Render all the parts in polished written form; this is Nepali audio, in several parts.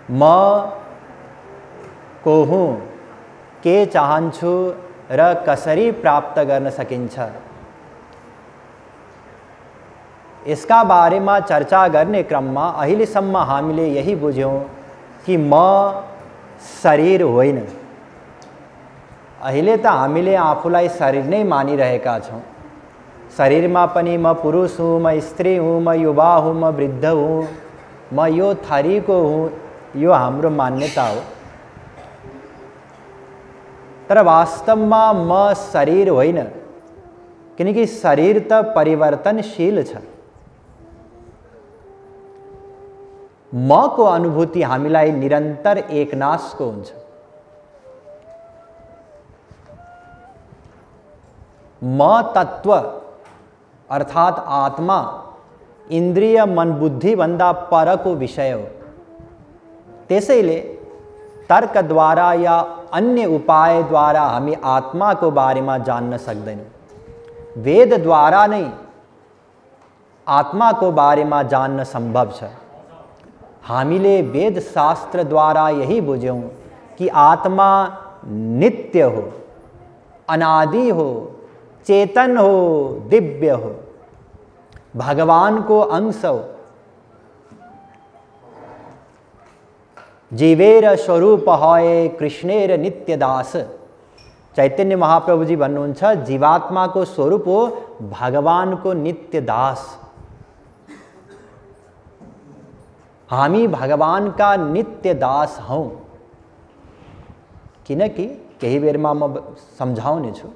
म को हुँ, के चाहन्छु र कसरी प्राप्त गर्न सकिन्छ, यसका बारेमा चर्चा गर्ने क्रममा अहिलेसम्म हामीले यही बुझ्यौं कि म शरीर होइन। अहिले त हामीले आफूलाई शरीर नै मानिरहेका छौं। शरीरमा पनि म पुरुष हुँ, म स्त्री हुँ, म युवा हुँ, म वृद्ध हुँ, म यो थरीको हुँ, यो हाम्रो मान्यता हो। तर वास्तवमा म शरीर होइन, किनकि शरीर त परिवर्तनशील छ। म को अनुभूति हामीलाई निरन्तर एकनासको हुन्छ। म तत्व अर्थात आत्मा इन्द्रिय मन बुद्धि भन्दा परको विषय हो। त्यसैले तर्कद्वारा या अन्य उपायद्वारा हामी आत्माको बारेमा जान्न सक्दैनौँ। वेदद्वारा नै आत्माको बारेमा जान्न सम्भव छ। हामीले वेद शास्त्रद्वारा यही बुझ्यौं कि आत्मा नित्य हो, अनादि हो, चेतन हो, दिव्य हो, भगवान को अंश हो। जीवेर स्वरूप है कृष्णेर नित्य दास। चैतन्य महाप्रभु जी भन्नुहुन्छ जीवात्मा को स्वरूप हो भगवान को नित्य दास। हामी भगवान का नित्य दास हौं। किनकि केही बेरमा म सम्झाउने छु।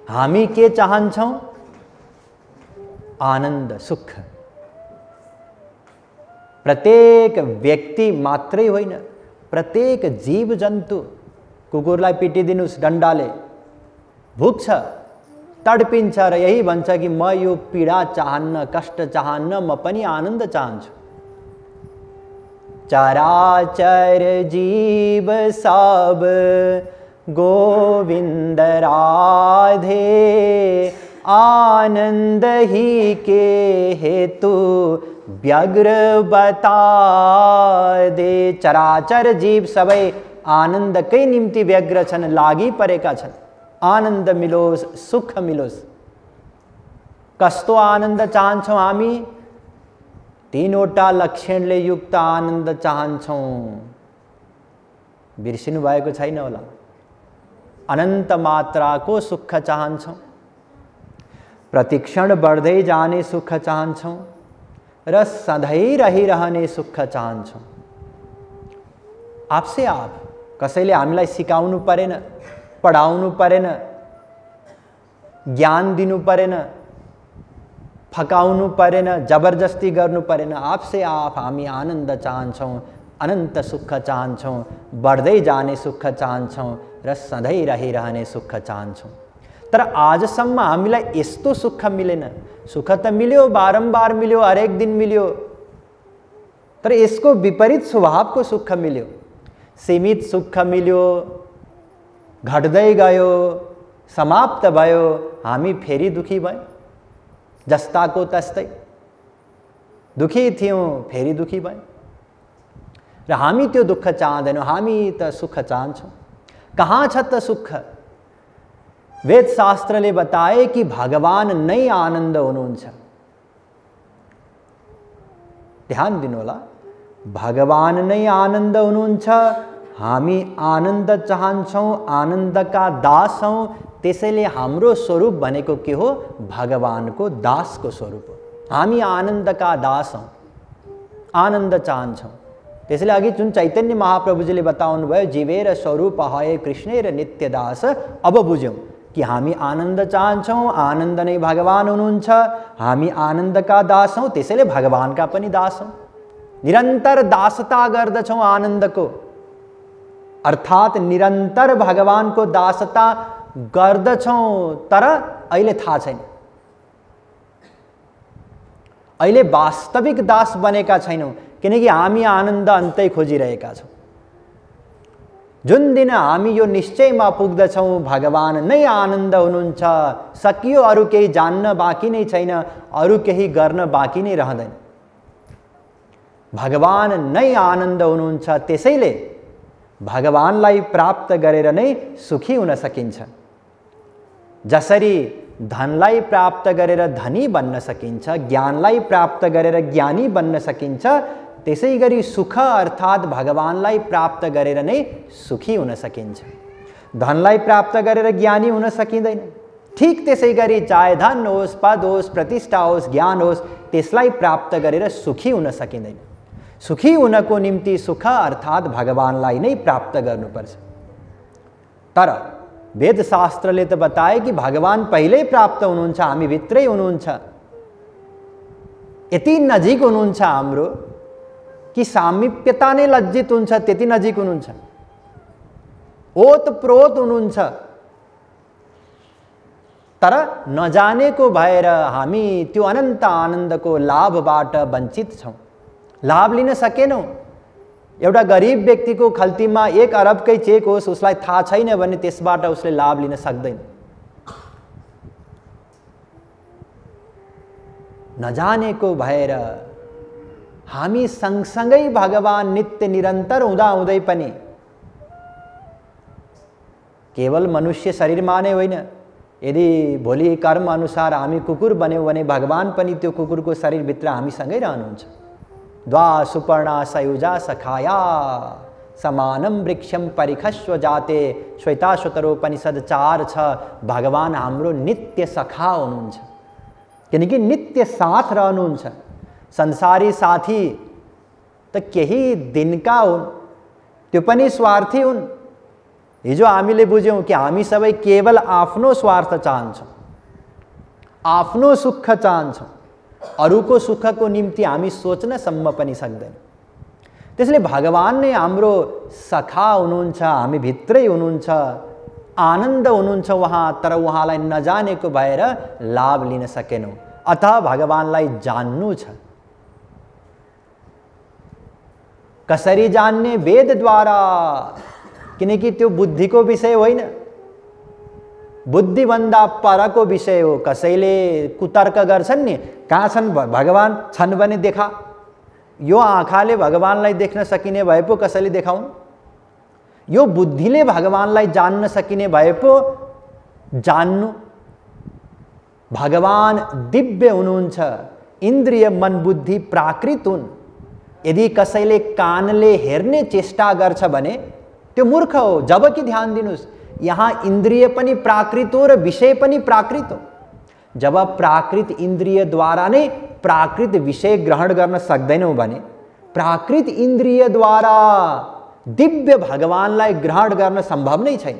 हामी के चाहन्छौं? आनंद, सुख। प्रत्येक व्यक्ति मात्रै होइन, प्रत्येक जीव जन्तु। कुकुरलाई पिटिदिनुस् डन्डाले, भुक्छ, तडपिन्छ र यही भन्छ कि म यो पीडा चाहन्न, कष्ट चाहन्न, म पनि आनन्द चाहन्छु। चराचर जीव सब गोविंद राधे, आनंद ही के हेतु व्यग्र बता दे। चराचर जीव सबै आनन्दकै निम्ति व्यग्र छन्, लागि परेका छन्। आनन्द मिलोस्, सुख मिलोस्। कस्तो आनन्द चाहन्छौं हामी? तीनवटा लक्षणले युक्त आनन्द चाहन्छौं। बिर्सिनु भएको छैन होला। अनन्त मात्राको सुख चाहन्छौं, प्रतिक्षण बढ्दै जाने सुख चाहन्छौं र सधैँ रहिरहने सुख चाहन्छौं। आपसे आप, कसैले हामीलाई सिकाउनु परेन, पढाउनु परेन, ज्ञान दिनु परेन, फकाउनु परेन, जबरजस्ती गर्नु परेन। आपसे आप हामी आनन्द चाहन्छौं, अनन्त सुख चाहन्छौं, बढ्दै जाने सुख चाहन्छौं र सधैँ रहिरहने सुख चाहन्छौं। तर आजसम्म हामीलाई यस्तो सुख मिलेन। सुख त मिल्यो, बारम्बार मिल्यो, हरेक दिन मिल्यो, तर यसको विपरीत स्वभावको सुख मिल्यो। सीमित सुख मिल्यो, घट्दै गयो, समाप्त भयो, हामी फेरि दुखी भयौं। जस्ताको तस्तै दुखी थियौं, फेरि दुखी भयौं। र हामी त्यो दुःख चाहदैनौं, हामी त सुख चाहन्छौं। कहाँ छ त सुख? वेद शास्त्रले बताए कि भगवान नै आनन्द हुनुहुन्छ। ध्यान दिनुहोला, भगवान नै आनन्द हुनुहुन्छ। हामी आनन्द चाहन्छौं, आनन्दका दास हौं। त्यसैले हाम्रो स्वरूप भनेको के हो? भगवानको दासको स्वरूप हो। हामी आनन्दका दास हौं, आनन्द चाहन्छौं। त्यसैले अघि जुन चैतन्य महाप्रभुजीले बताउनु भयो, जीवेर स्वरूप है कृष्णेर नित्य दास, अब बुझ्यौं कि हामी आनन्द चाहन्छौं, आनन्द नै भगवान हुनुहुन्छ। हामी आनन्दका दास हौं, त्यसैले भगवानका पनि दास हौं। निरन्तर दासता गर्दछौं आनन्दको, अर्थात निरन्तर भगवानको दासता गर्दछौं। तर अहिले थाहा छैन, अहिले वास्तविक दास बनेका छैनौं, किनकि हामी आनन्द अन्तै खोजिरहेका छौं। जुन दिन हामी यो निश्चयमा पुग्दछौं भगवान नै आनन्द हुनुहुन्छ, सकियो, अरु केही जान्न बाँकी नै छैन, अरु केही गर्न बाँकी नै रहँदैन, भगवान नै आनन्द हुनुहुन्छ, त्यसैले भगवानलाई प्राप्त गरेर नै सुखी हुन सकिन्छ। जसरी धनलाई प्राप्त गरेर धनी बन्न सकिन्छ, ज्ञानलाई प्राप्त गरेर ज्ञानी बन्न सकिन्छ, त्यसै गरी सुख अर्थात् भगवानलाई प्राप्त गरेर नै सुखी हुन सकिन्छ। धनलाई प्राप्त गरेर ज्ञानी हुन सकिँदैन। ठीक त्यसै गरी चाहे धन होस्, पद होस्, प्रतिष्ठा होस्, ज्ञान होस्, त्यसलाई प्राप्त गरेर सुखी हुन सकिँदैन। सुखी हुनको निम्ति सुख अर्थात् भगवानलाई नै प्राप्त गर्नुपर्छ। तर वेदशास्त्रले त बताए कि भगवान पहिल्यै प्राप्त हुनुहुन्छ, हामी भित्रै हुनुहुन्छ, यति नजिक हुनुहुन्छ हाम्रो कि सामिप्यता नै लज्जित हुन्छ, त्यति नजिक हुनुहुन्छ, ओतप्रोत हुनुहुन्छ। तर नजानेको भएर हामी त्यो अनन्त आनन्दको लाभबाट वञ्चित छौँ, लाभ लिन सकेनौँ। एउटा गरिब व्यक्तिको खल्तीमा 1 अरबकै चेक होस्, उसलाई थाहा छैन भने त्यसबाट उसले लाभ लिन सक्दैन। नजानेको भएर हामी सँगसँगै भगवान नित्य निरन्तर हुँदाहुँदै पनि केवल मनुष्य शरीरमा नै होइन, यदि भोलि कर्म अनुसार हामी कुकुर बन्यौँ भने भगवान पनि त्यो कुकुरको शरीरभित्र हामीसँगै रहनुहुन्छ। द्वा सुपर्णा सयुजा सखाया समानम वृक्षम परिखस्व जाते, श्वेताश्वतरोपनिषद 4 छ। भगवान हाम्रो नित्य सखा हुनुहुन्छ, किनकि नित्य साथ रहनुहुन्छ। संसारी साथी त केही दिनका हुन्, त्यो पनि स्वार्थी हुन्। हिजो हामीले बुझ्यौँ कि हामी सबै केवल आफ्नो स्वार्थ चाहन्छौँ, आफ्नो सुख चाहन्छौँ, अरूको सुखको निम्ति हामी सोच्नसम्म पनि सक्दैनौँ। त्यसले भगवान नै हाम्रो सखा हुनुहुन्छ, हामी भित्रै हुनुहुन्छ, आनन्द हुनुहुन्छ उहाँ, तर उहाँलाई नजानेको भएर लाभ लिन सकेनौँ। अतः भगवानलाई जान्नु छ। कसरी जान्ने? वेदद्वारा, किनकि त्यो बुद्धिको विषय होइन, बुद्धिभन्दा परको विषय हो। कसैले कुतर्क गर्छन् नि, कहाँ छन् भगवान? छन् भने देखा। यो आँखाले भगवानलाई देख्न सकिने भए पो कसैले देखाउन्? यो बुद्धिले भगवानलाई जान्न सकिने भए पो जान्नु। भगवान दिव्य हुनुहुन्छ, इन्द्रिय मन बुद्धि प्राकृत हुन्। यदि कसैले कानले हेर्ने चेष्टा गर्छ भने त्यो मूर्ख हो। जबकि ध्यान दिनुस्, यहाँ इन्द्रिय पनि प्राकृत हो र विषय पनि प्राकृत हो। जब प्राकृत इन्द्रियद्वारा नै प्राकृत विषय ग्रहण गर्न सक्दैनौँ भने प्राकृत इन्द्रियद्वारा दिव्य भगवानलाई ग्रहण गर्न सम्भव नै छैन।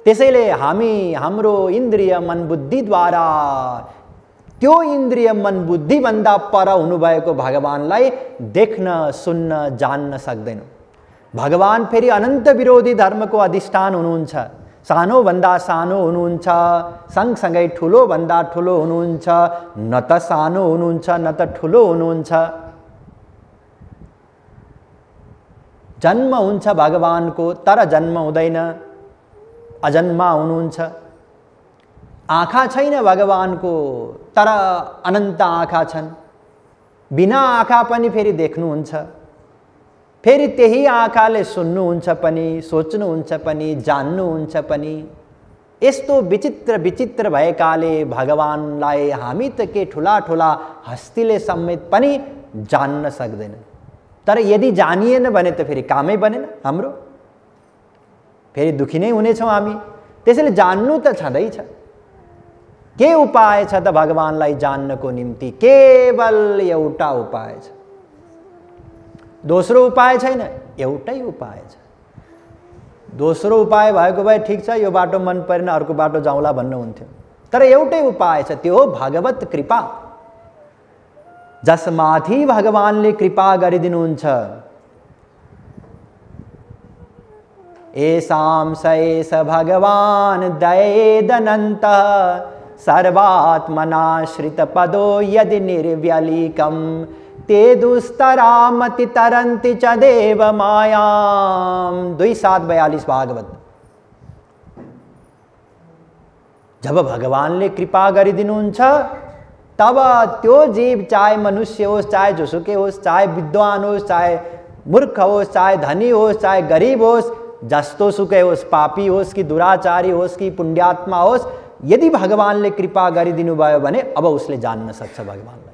त्यसैले हामी हाम्रो इन्द्रिय मन बुद्धिद्वारा त्यो इन्द्रिय मन बुद्धि भन्दा पर हुनुभएको भगवानलाई देख्न सुन्न जान्न सक्दैनौँ। भगवान फेरि अनन्त विरोधी धर्मको अधिष्ठान हुनुहुन्छ। सानो भन्दा सानो हुनुहुन्छ, सँगसँगै ठुलो भन्दा ठुलो हुनुहुन्छ, न त सानो हुनुहुन्छ न त ठुलो हुनुहुन्छ। जन्म हुन्छ भगवानको, तर जन्म हुँदैन, अजन्मा हुनुहुन्छ। आँखा छैन भगवानको, तर अनन्त आँखा छन्। बिना आँखा पनि फेरि देख्नुहुन्छ, फेरि त्यही आँखाले सुन्नुहुन्छ पनि, सोच्नुहुन्छ पनि, जान्नुहुन्छ पनि। यस्तो विचित्र विचित्र भएकाले भगवानलाई हामी त के ठुला ठुला हस्तीले समेत पनि जान्न सक्दैन। तर यदि जानिएन भने त फेरि कामै बनेन हाम्रो, फेरि दुखी नै हुनेछौँ हामी। त्यसैले जान्नु त छँदैछ। के उपाय छ त भगवानलाई जान्नको निम्ति? केवल एउटा उपाय छ, दोस्रो उपाय छैन, एउटै उपाय छ। दोस्रो उपाय भएको भए ठिक छ, यो बाटो मन परेन अर्को बाटो जाउँला भन्नुहुन्थ्यो, तर एउटै उपाय छ, त्यो हो भगवत कृपा। जसमाथि भगवानले कृपा गरिदिनुहुन्छ, एसाम स एष भगवान दयेदनन्तः सर्वात्मनाश्रित पदो यदि निर्व्यलीकम ते दुस्तरामति तरन्ति च देव मायाम। 2:7-42 भागवत। जब भगवानले कृपा गरिदिनुहुन्छ तब त्यो जीव चाहे मनुष्य होस्, चाहे जोसुकै होस्, चाहे विद्वान होस्, चाहे मूर्ख होस्, चाहे धनी होस्, चाहे गरीब होस्, जस्तो सुकै होस्, पापी होस् कि दुराचारी होस् कि पुण्यात्मा होस्, यदि भगवानले कृपा गरिदिनु भयो भने अब उसले जान्न सक्छ भगवानलाई।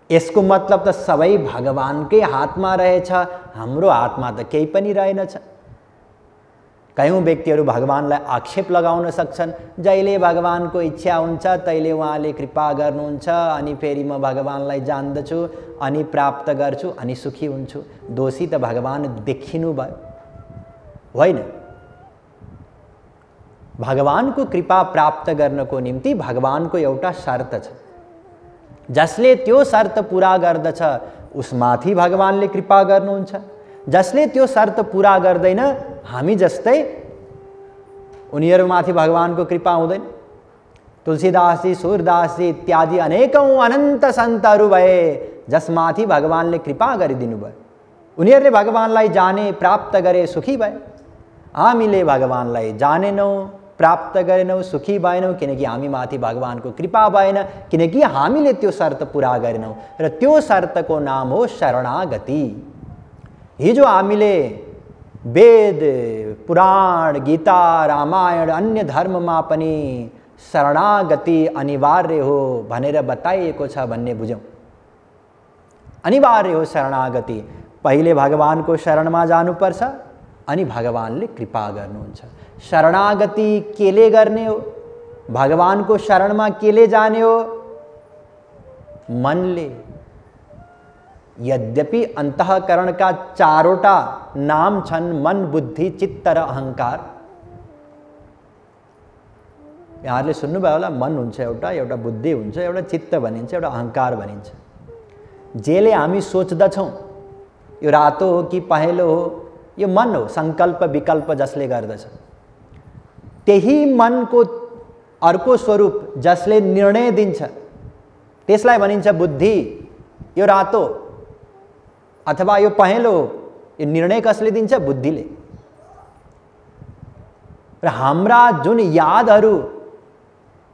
यसको मतलब त सबै भगवानकै हातमा रहेछ, हाम्रो हातमा त केही पनि रहेनछ। कयौं व्यक्तिहरू भगवानलाई आक्षेप लगाउन सक्छन्, जहिले भगवानको इच्छा हुन्छ तैले उहाँले कृपा गर्नुहुन्छ, अनि फेरि म भगवानलाई जान्दछु, अनि प्राप्त गर्छु, अनि सुखी हुन्छु। दोषी त भगवान देखिनु भयो होइन। भगवानको कृपा प्राप्त गर्नको निम्ति भगवानको एउटा शर्त छ, जसले त्यो शर्त पूरा गर्दछ उसमाथि भगवानले कृपा गर्नुहुन्छ। जसले त्यो शर्त पूरा गर्दैन, हामी जस्तै उनीहरूमाथि भगवानको कृपा हुँदैन। तुलसीदासजी, सूरदासजी इत्यादि अनेकौं अनन्त सन्तहरू भए जसमाथि भगवानले कृपा गरिदिनु भयो। उनीहरूले भगवानलाई जाने, प्राप्त गरे, सुखी भए। हामीले भगवानलाई जानेनौँ, प्राप्त गरेनौँ, सुखी भएनौँ, किनकि हामीमाथि भगवानको कृपा भएन, किनकि हामीले त्यो शर्त पूरा गरेनौँ। र त्यो शर्तको नाम हो शरणागति। हिजो हामीले वेद, पुराण, गीता, रामायण, अन्य धर्ममा पनि शरणागति अनिवार्य हो भनेर बताइएको छ भन्ने बुझौँ। अनिवार्य हो शरणागति। पहिले भगवानको शरणमा जानुपर्छ, अनि भगवानले कृपा गर्नुहुन्छ। शरणागति केले गर्ने हो? भगवानको शरणमा केले जाने हो? मनले। यद्यपि अन्तःकरणका चारवटा नाम छन्, मन, बुद्धि, चित्त र अहंकार। यहाँहरूले सुन्नुभयो होला, मन हुन्छ एउटा, एउटा बुद्धि हुन्छ, एउटा चित्त भनिन्छ, एउटा अहंकार भनिन्छ। जेले हामी सोच्दछौँ यो रातो हो कि पहेँलो हो, यो मन हो, संकल्प विकल्प जसले गर्दछ। त्यही मनको अर्को स्वरूप जसले निर्णय दिन्छ त्यसलाई भनिन्छ बुद्धि। यो रातो अथवा यो पहेँलो, यो निर्णय कसले दिन्छ? बुद्धिले। र हाम्रा जुन यादहरू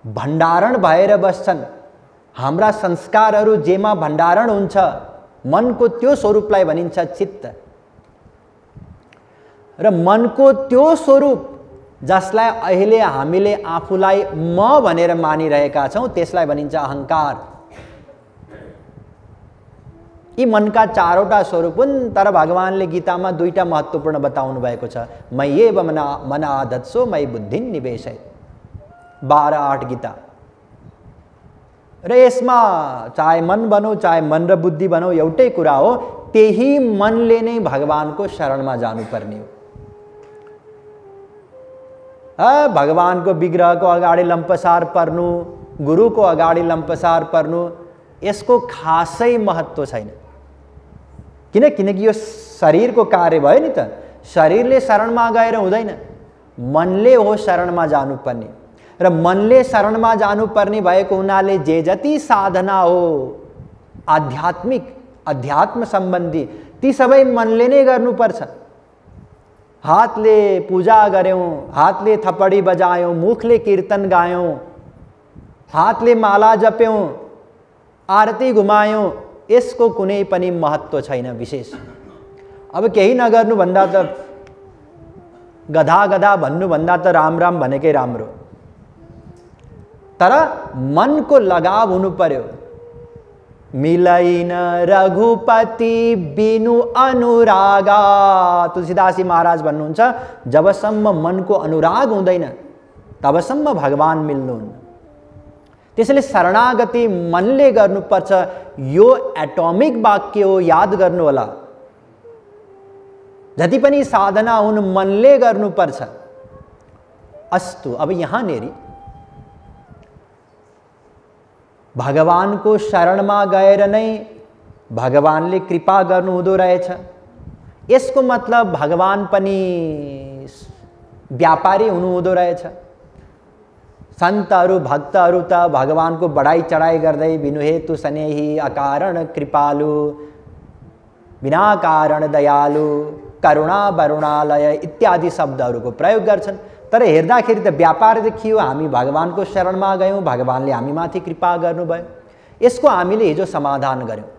भण्डारण भएर बस्छन्, हाम्रा संस्कारहरू जेमा भण्डारण हुन्छ, मनको त्यो स्वरूपलाई भनिन्छ चित्त। र मनको त्यो स्वरूप जसलाई अहिले हामीले आफूलाई म भनेर मानिरहेका छौँ त्यसलाई भनिन्छ अहंकार। यी मनका चारवटा स्वरूप हुन्, तर भगवानले गीतामा दुईटा महत्त्वपूर्ण बताउनु भएको छ। मय्येव मन आधत्सो मयि बुद्धिं निवेशय, 12:8 गीता। र यसमा चाहे मन भनौँ, चाहे मन र बुद्धि भनौँ, एउटै कुरा हो। त्यही मनले नै भगवानको शरणमा जानुपर्ने हो। भगवानको विग्रहको अगाडि लम्पसार पर्नु, गुरुको अगाडि लम्पसार पर्नु, यसको खासै महत्त्व छैन। किनकि यो शरीरको कार्य भयो नि त। शरीरले शरणमा गएर हुँदैन, मनले हो शरणमा जानुपर्ने। र मनले शरणमा जानुपर्ने भएको हुनाले जे जति साधना हो आध्यात्मिक, अध्यात्म सम्बन्धी, ती सबै मनले नै गर्नुपर्छ। हातले पूजा गर्यौँ, हातले थपडी बजायौँ, मुखले कीर्तन गायौँ, हातले माला जप्यौँ, आरती घुमायौँ, यसको कुनै पनि महत्त्व छैन विशेष। अब केही नगर्नुभन्दा त, गधा गधा भन्नुभन्दा त राम राम भनेकै राम्रो। तर मनको लगाव हुनु पर्यो। मिलैन रघुपति बिनु अनुरागा, तुलसीदासजी महाराज भन्नुहुन्छ, जबसम्म मनको अनुराग हुँदैन तबसम्म भगवान मिल्नुहुन्न। त्यसैले शरणागति मनले गर्नुपर्छ। यो एटोमिक वाक्य हो, याद गर्नु होला। जति पनि साधना हुन् मनले गर्नुपर्छ। अस्तु, अब यहाँनेरि भगवानको शरणमा गएर नै भगवानले कृपा गर्नुहुँदो रहेछ। यसको मतलब भगवान पनि व्यापारी हुनुहुँदो रहेछ। सन्तहरू, भक्तहरू त भगवानको बढाई चढाई गर्दै बिनुहेतु स्नेही, अकारण कृपालु, बिना कारण दयालु, करुणा वरुणालय इत्यादि शब्दहरूको प्रयोग गर्छन्। तर हेर्दाखेरि त व्यापार देखियो, हामी भगवानको शरणमा गयौँ, भगवानले हामीमाथि कृपा गर्नुभयो। यसको हामीले हिजो समाधान गर्यौँ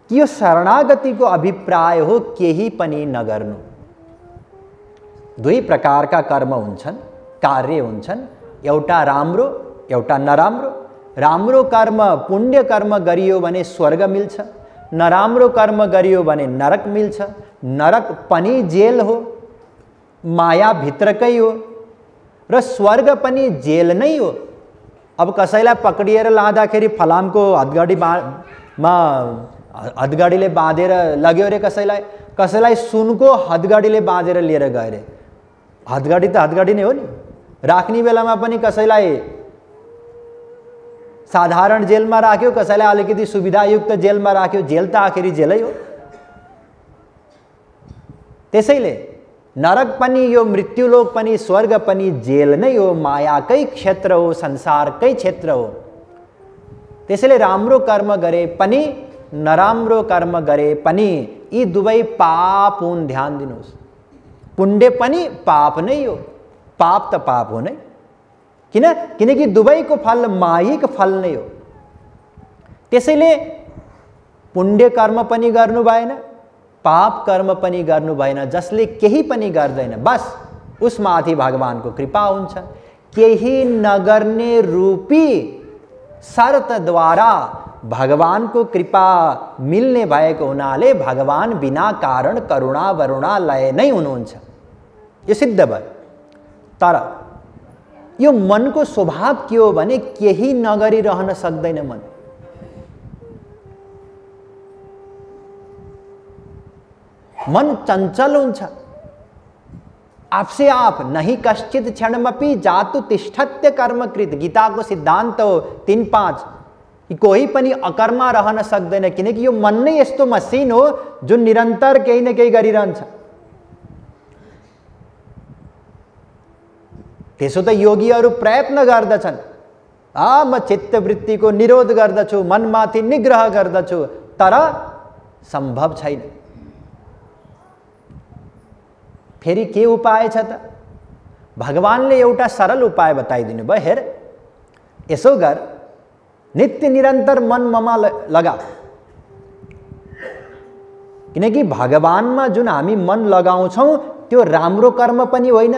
कि यो शरणागतिको अभिप्राय हो केही पनि नगर्नु। दुई प्रकारका कर्म हुन्छन्, कार्य हुन्छन्, एउटा राम्रो एउटा नराम्रो। राम्रो कर्म पुण्य कर्म गरियो भने स्वर्ग मिल्छ, नराम्रो कर्म गरियो भने नरक मिल्छ। नरक पनि जेल हो, माया भित्रकै हो, र स्वर्ग पनि जेल नै हो। अब कसैलाई पक्रिएर लाँदाखेरि फलामको हदगडीले बाँधेर लग्यो रे, कसैलाई सुनको हदगडीले बाँधेर लिएर गए रे। हदगडी त हदगडी नै हो नि। राख्ने बेलामा पनि कसैलाई साधारण जेलमा राख्यो, कसैलाई अलिकति सुविधायुक्त जेलमा राख्यो, जेल त आखिरी जेलै हो। त्यसैले नरक पनि यो मृत्युलोक पनि स्वर्ग पनि जेल नै हो, मायाकै क्षेत्र हो, संसारकै क्षेत्र हो। त्यसैले राम्रो कर्म गरे पनि नराम्रो कर्म गरे पनि यी दुवै पाप हुन्, ध्यान दिनुहोस्। पुण्य पनि पाप नै हो, पाप त पाप हो नै, किनकि दुवैको फल माहिक फल नै हो। त्यसैले पुण्य कर्म पनि गर्नु भएन, पाप कर्म पनि गर्नु भएन। जसले केही पनि गर्दैन, बस उसमाथि भगवानको कृपा हुन्छ। केही नगर्ने रूपी शर्तद्वारा भगवानको कृपा मिल्ने भएको हुनाले भगवान बिना कारण करुणा वरुणालय नै हुनुहुन्छ, यो सिद्ध भयो। तर यो मनको स्वभाव के हो भने केही नगरिरहन सक्दैन मन। मन चञ्चल हुन्छ, आपसे आप नहीं कश्चित क्षणमपि जातु तिष्ठत्य कर्मकृत। गीताको सिद्धान्त हो 3:5 कि कोही पनि अकर्मा रहन सक्दैन, किनकि यो मन नै यस्तो मसिन हो जो निरन्तर केही न केही गरिरहन्छ। त्यसो त योगीहरू प्रयत्न गर्दछन्, म चित्तवृत्तिको निरोध गर्दछु, मनमाथि निग्रह गर्दछु, तर सम्भव छैन। फेरि के उपाय छ त? भगवानले एउटा सरल उपाय बताइदिनु भयो। हेर, यसो गर, नित्य निरन्तर मन ममा लगा। किनकि भगवानमा जुन हामी मन लगाउँछौँ त्यो राम्रो कर्म पनि होइन,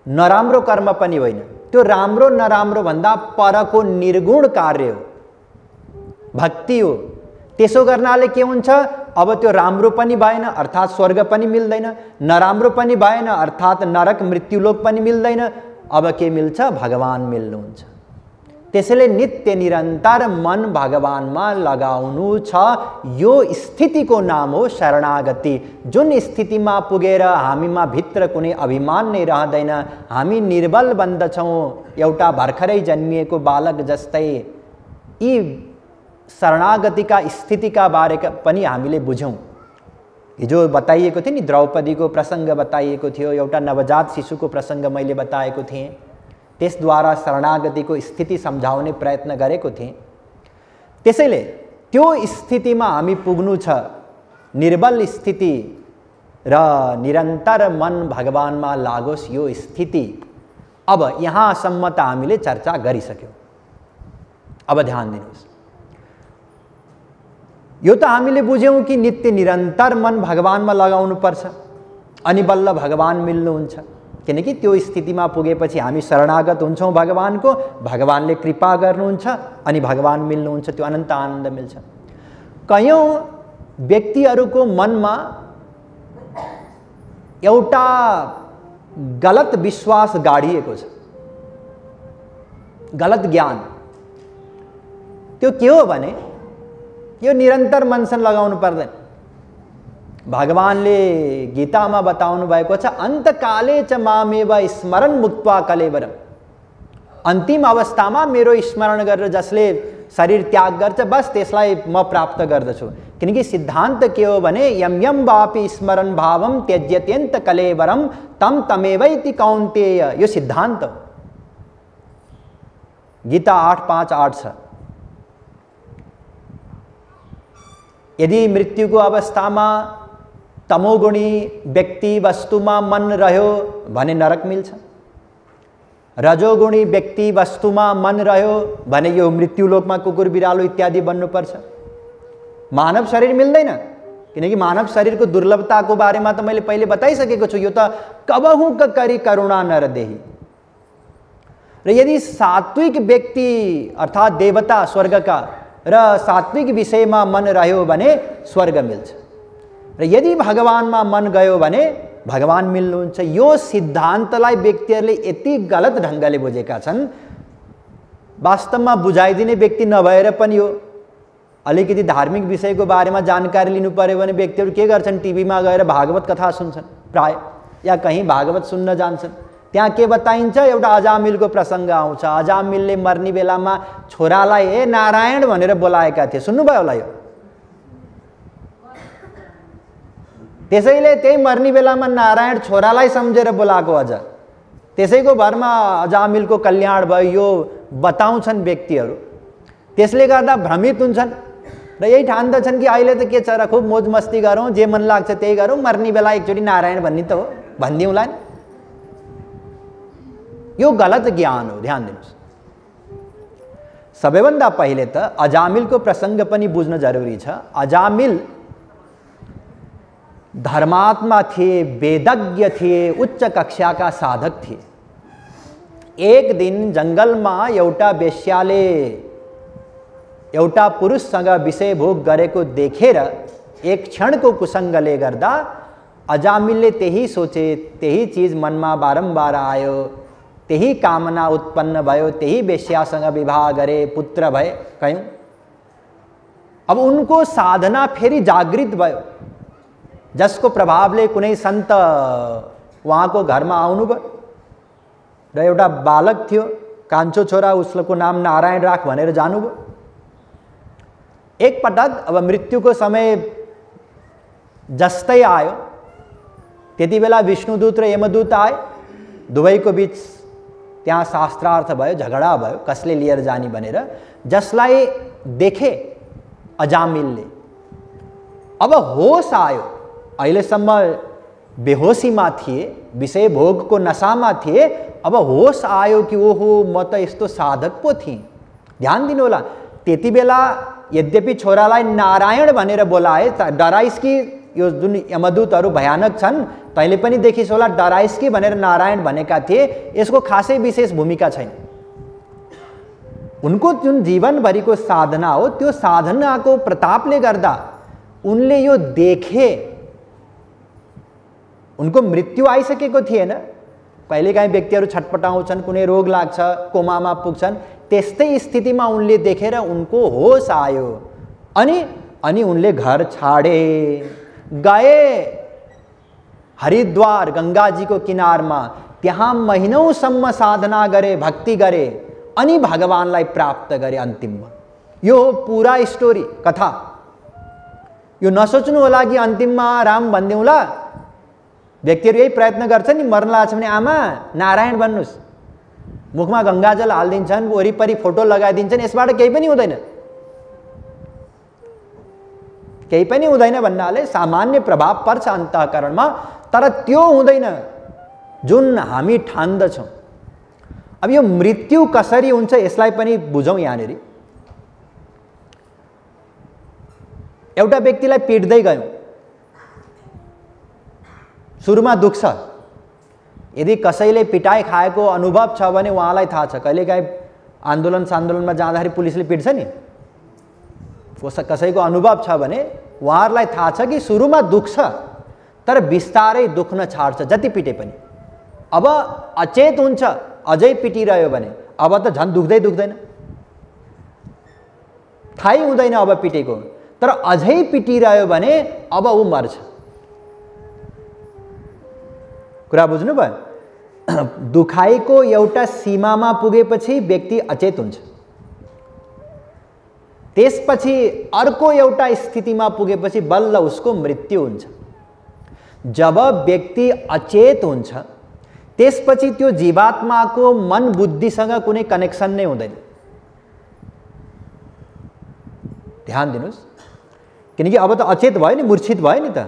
नराम्रो कर्म पनि होइन। त्यो राम्रो नराम्रो भन्दा परको निर्गुण कार्य हो, भक्ति हो। त्यसो गर्नाले के हुन्छ? अब त्यो राम्रो पनि भएन अर्थात् स्वर्ग पनि मिल्दैन, नराम्रो पनि भएन अर्थात् नरक मृत्युलोक पनि मिल्दैन। अब के मिल्छ? भगवान मिल्नुहुन्छ। त्यसैले नित्य निरन्तर मन भगवानमा लगाउनु छ। यो स्थितिको नाम हो शरणागति। जुन स्थितिमा पुगेर हामीमा भित्र कुनै अभिमान नै रहँदैन, हामी निर्बल बन्दछौँ, एउटा भर्खरै जन्मिएको बालक जस्तै। यी शरणागतिका स्थितिका बारे पनि हामीले बुझौँ। हिजो बताइएको थियो नि, द्रौपदीको प्रसङ्ग बताइएको थियो, एउटा नवजात शिशुको प्रसङ्ग मैले बताएको थिएँ। त्यसद्वारा शरणागतिको स्थिति सम्झाउने प्रयत्न गरेको थिएँ। त्यसैले त्यो स्थितिमा हामी पुग्नु छ, निर्बल स्थिति र निरन्तर मन भगवानमा लागोस्, यो स्थिति। अब यहाँसम्म त हामीले चर्चा गरिसक्यौँ। अब ध्यान दिनुहोस्, यो त हामीले बुझ्यौँ कि नित्य निरन्तर मन भगवानमा लगाउनु पर्छ, अनि बल्ल भगवान मिल्नुहुन्छ। किनकि त्यो स्थितिमा पुगेपछि हामी शरणागत हुन्छौँ भगवानको, भगवानले कृपा गर्नुहुन्छ, अनि भगवान मिल्नुहुन्छ, त्यो अनन्त आनन्द मिल्छ। कयौँ व्यक्तिहरूको मनमा एउटा गलत विश्वास गाडिएको छ, गलत ज्ञान। त्यो के हो भने यो निरन्तर मनसन लगाउनु पर्दैन। भगवानले गीतामा बताउनु भएको छ, अन्तकाले च मामेव स्मरण मुक्त्वा कलेवरम। अन्तिम अवस्थामा मेरो स्मरण गरेर जसले शरीर त्याग गर्छ, बस त्यसलाई म प्राप्त गर्दछु। किनकि सिद्धान्त के हो भने यम यम वापि स्मरण भावम त्यज्यत्यन्त कलेवरम तम तमेवैति कौन्तेय। यो सिद्धान्त हो, गीता 8:5-8 छ। यदि मृत्युको अवस्थामा तमोगुणी व्यक्ति वस्तुमा मन रह्यो भने नरक मिल्छ, रजोगुणी व्यक्ति वस्तुमा मन रह्यो भने यो मृत्युलोकमा कुकुर बिरालो इत्यादि बन्नुपर्छ। मानव शरीर मिल्दैन, किनकि मानव शरीरको दुर्लभताको बारेमा त मैले पहिले बताइसकेको छु। यो त कबहु करी करुणा नरदेही। र यदि सात्विक व्यक्ति अर्थात् देवता स्वर्गका र सात्विक विषयमा मन रह्यो भने स्वर्ग मिल्छ, र यदि भगवानमा मन गयो भने भगवान मिल्नुहुन्छ। यो सिद्धान्तलाई व्यक्तिहरूले यति गलत ढङ्गले बुझेका छन्, वास्तवमा बुझाइदिने व्यक्ति नभएर पनि हो। अलिकति धार्मिक विषयको बारेमा जानकारी लिनु पर्यो भने व्यक्तिहरू के गर्छन्, टिभीमा गएर भागवत कथा सुन्छन् प्राय, या कहीँ भागवत सुन्न जान्छन्। त्यहाँ के बताइन्छ, एउटा अजामिलको प्रसङ्ग आउँछ। अजामिलले मर्ने बेलामा छोरालाई ए नारायण भनेर बोलाएका थिए, सुन्नुभयो होला यो। त्यसैले त्यही मर्ने बेलामा नारायण छोरालाई सम्झेर बोलाएको अझ, त्यसैको भरमा अजामिलको कल्याण भयो, यो बताउँछन् व्यक्तिहरू। त्यसले गर्दा भ्रमित हुन्छन् र यही ठान्दछन् कि अहिले त के छ र, खुब मोज मस्ती गरौँ, जे मन लाग्छ त्यही गरौँ, मर्ने बेला एकचोटि नारायण भन्ने त हो, भनिदिउँला नि। यो गलत ज्ञान हो, ध्यान दिनुहोस्। सबैभन्दा पहिले त अजामिलको प्रसङ्ग पनि बुझ्न जरुरी छ। अजामिल धर्मात्मा थिए, वेदज्ञ थिए, उच्च कक्षाका साधक थिए। एक दिन जङ्गलमा एउटा वेश्याले एउटा पुरुषसँग विषय भोग गरेको देखेर एक क्षणको कुसङ्गले गर्दा अजामिलले त्यही सोचे, त्यही चीज मनमा बारम्बार आयो, त्यही कामना उत्पन्न भयो, त्यही वेश्यासँग विवाह गरे, पुत्र भए कयौं। अब उनको साधना फेरि जागृत भयो, जसको प्रभावले कुनै सन्त उहाँको घरमा आउनुभयो र एउटा बालक थियो, कान्छो छोरा, उसको नाम नारायण राख भनेर जानुभयो। एक पटक अब मृत्युको समय जस्तै आयो, त्यति बेला विष्णुदूत र यमदूत आए। दुवैको बीच त्यहाँ शास्त्रार्थ भयो, झगडा भयो कसले लिएर जाने भनेर। जसलाई देखे अजामिलले, अब होस आयो। अहिलेसम्म बेहोसीमा थिए, विषय भोगको नशामा थिए, अब होस आयो कि ओहो म त यस्तो साधक पो थिएँ। ध्यान दिनु होला, त्यति बेला यद्यपि छोरालाई नारायण भनेर बोलाए, डराइस् कि यो जुन यमदूतहरू भयानक छन्, तैँले पनि देखिस् होला, डराइस् कि भनेर नारायण भनेका थिए। यसको खासै विशेष भूमिका छैन। उनको जुन जीवनभरिको साधना हो, त्यो साधनाको प्रतापले गर्दा उनले यो देखे। उनको मृत्यु आइसकेको थिएन। कहिलेकाहीँ व्यक्तिहरू छटपटाउँछन्, कुनै रोग लाग्छ, कोमामा पुग्छन्, त्यस्तै स्थितिमा उनले देखेर उनको होस आयो। अनि उनले घर छाडे, गए हरिद्वार गङ्गाजीको किनारमा। त्यहाँ महिनौसम्म साधना गरे, भक्ति गरे, अनि भगवानलाई प्राप्त गरे अन्तिममा। यो हो पुरा स्टोरी, कथा। यो नसोच्नु होला कि अन्तिममा राम भनिदिउँला। व्यक्तिहरू यही प्रयत्न गर्छन् नि, मर्न लाग्छ भने आमा नारायण भन्नुहोस्, मुखमा गङ्गाजल हालिदिन्छन्, वरिपरि फोटो लगाइदिन्छन्, यसबाट केही पनि हुँदैन। केही पनि हुँदैन भन्नाले सामान्य प्रभाव पर्छ अन्तःकरणमा, तर त्यो हुँदैन जुन हामी ठान्दछौँ। अब यो मृत्यु कसरी हुन्छ यसलाई पनि बुझौँ। यहाँनिर एउटा व्यक्तिलाई पिट्दै गयौँ, सुरुमा दुख्छ। यदि कसैले पिटाइ खाएको अनुभव छ भने उहाँलाई थाहा छ। कहिलेकाहीँ आन्दोलनमा जाँदाखेरि पुलिसले पिट्छ नि, कसैको अनुभव छ भने उहाँहरूलाई थाहा छ कि सुरुमा दुख्छ, तर बिस्तारै दुख्न छाड्छ जति पिटे पनि। अब अचेत हुन्छ, अझै पिटिरह्यो भने अब त झन् दुख्दैन, थाहै हुँदैन अब पिटेको। तर अझै पिटिरह्यो भने अब ऊ मर्छ। कुरा बुझ्नुभयो? दुखाइको एउटा सीमामा पुगेपछि व्यक्ति अचेत हुन्छ, त्यसपछि अर्को एउटा स्थितिमा पुगेपछि बल्ल उसको मृत्यु हुन्छ। जब व्यक्ति अचेत हुन्छ त्यसपछि त्यो जीवात्माको मन बुद्धिसँग कुनै कनेक्सन नै हुँदैन। ध्यान दिनुहोस्, किनकि अब त अचेत भयो नि, मूर्छित भयो नि त।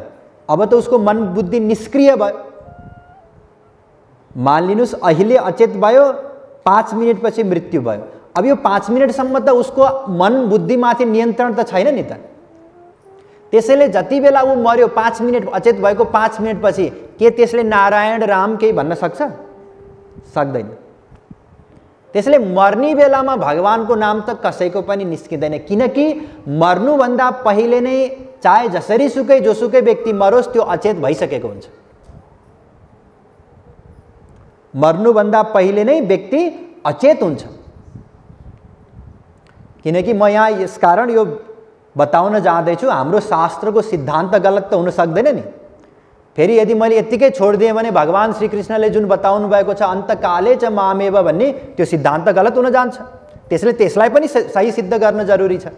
अब त उसको मन बुद्धि निष्क्रिय भयो। मानिलिनुस् अहिले अचेत भयो, 5 मिनटपछि मृत्यु भयो। अब यो 5 मिनटसम्म त उसको मन बुद्धिमाथि नियन्त्रण त छैन नि त। त्यसैले जति बेला ऊ मर्यो 5 मिनट अचेत भएको 5 मिनटपछि के त्यसले नारायण राम केही भन्न सक्छ? सक्दैन। त्यसैले मर्ने बेलामा भगवानको नाम त कसैको पनि निस्किँदैन, किनकि मर्नुभन्दा पहिले नै चाहे जसरी सुकै जोसुकै व्यक्ति मरोस् त्यो अचेत भइसकेको हुन्छ। मर्नुभन्दा पहिले नै व्यक्ति अचेत हुन्छ। किनकि म यहाँ यसकारण यो बताउन जाँदैछु, हाम्रो शास्त्रको सिद्धान्त गलत त हुन सक्दैन नि। फेरि यदि मैले यत्तिकै छोडिदिएँ भने भगवान श्रीकृष्णले जुन बताउनु भएको छ अन्तकाले च मामेव भन्ने त्यो सिद्धान्त गलत हुन जान्छ। त्यसले त्यसलाई पनि सही सिद्ध गर्न जरुरी छ।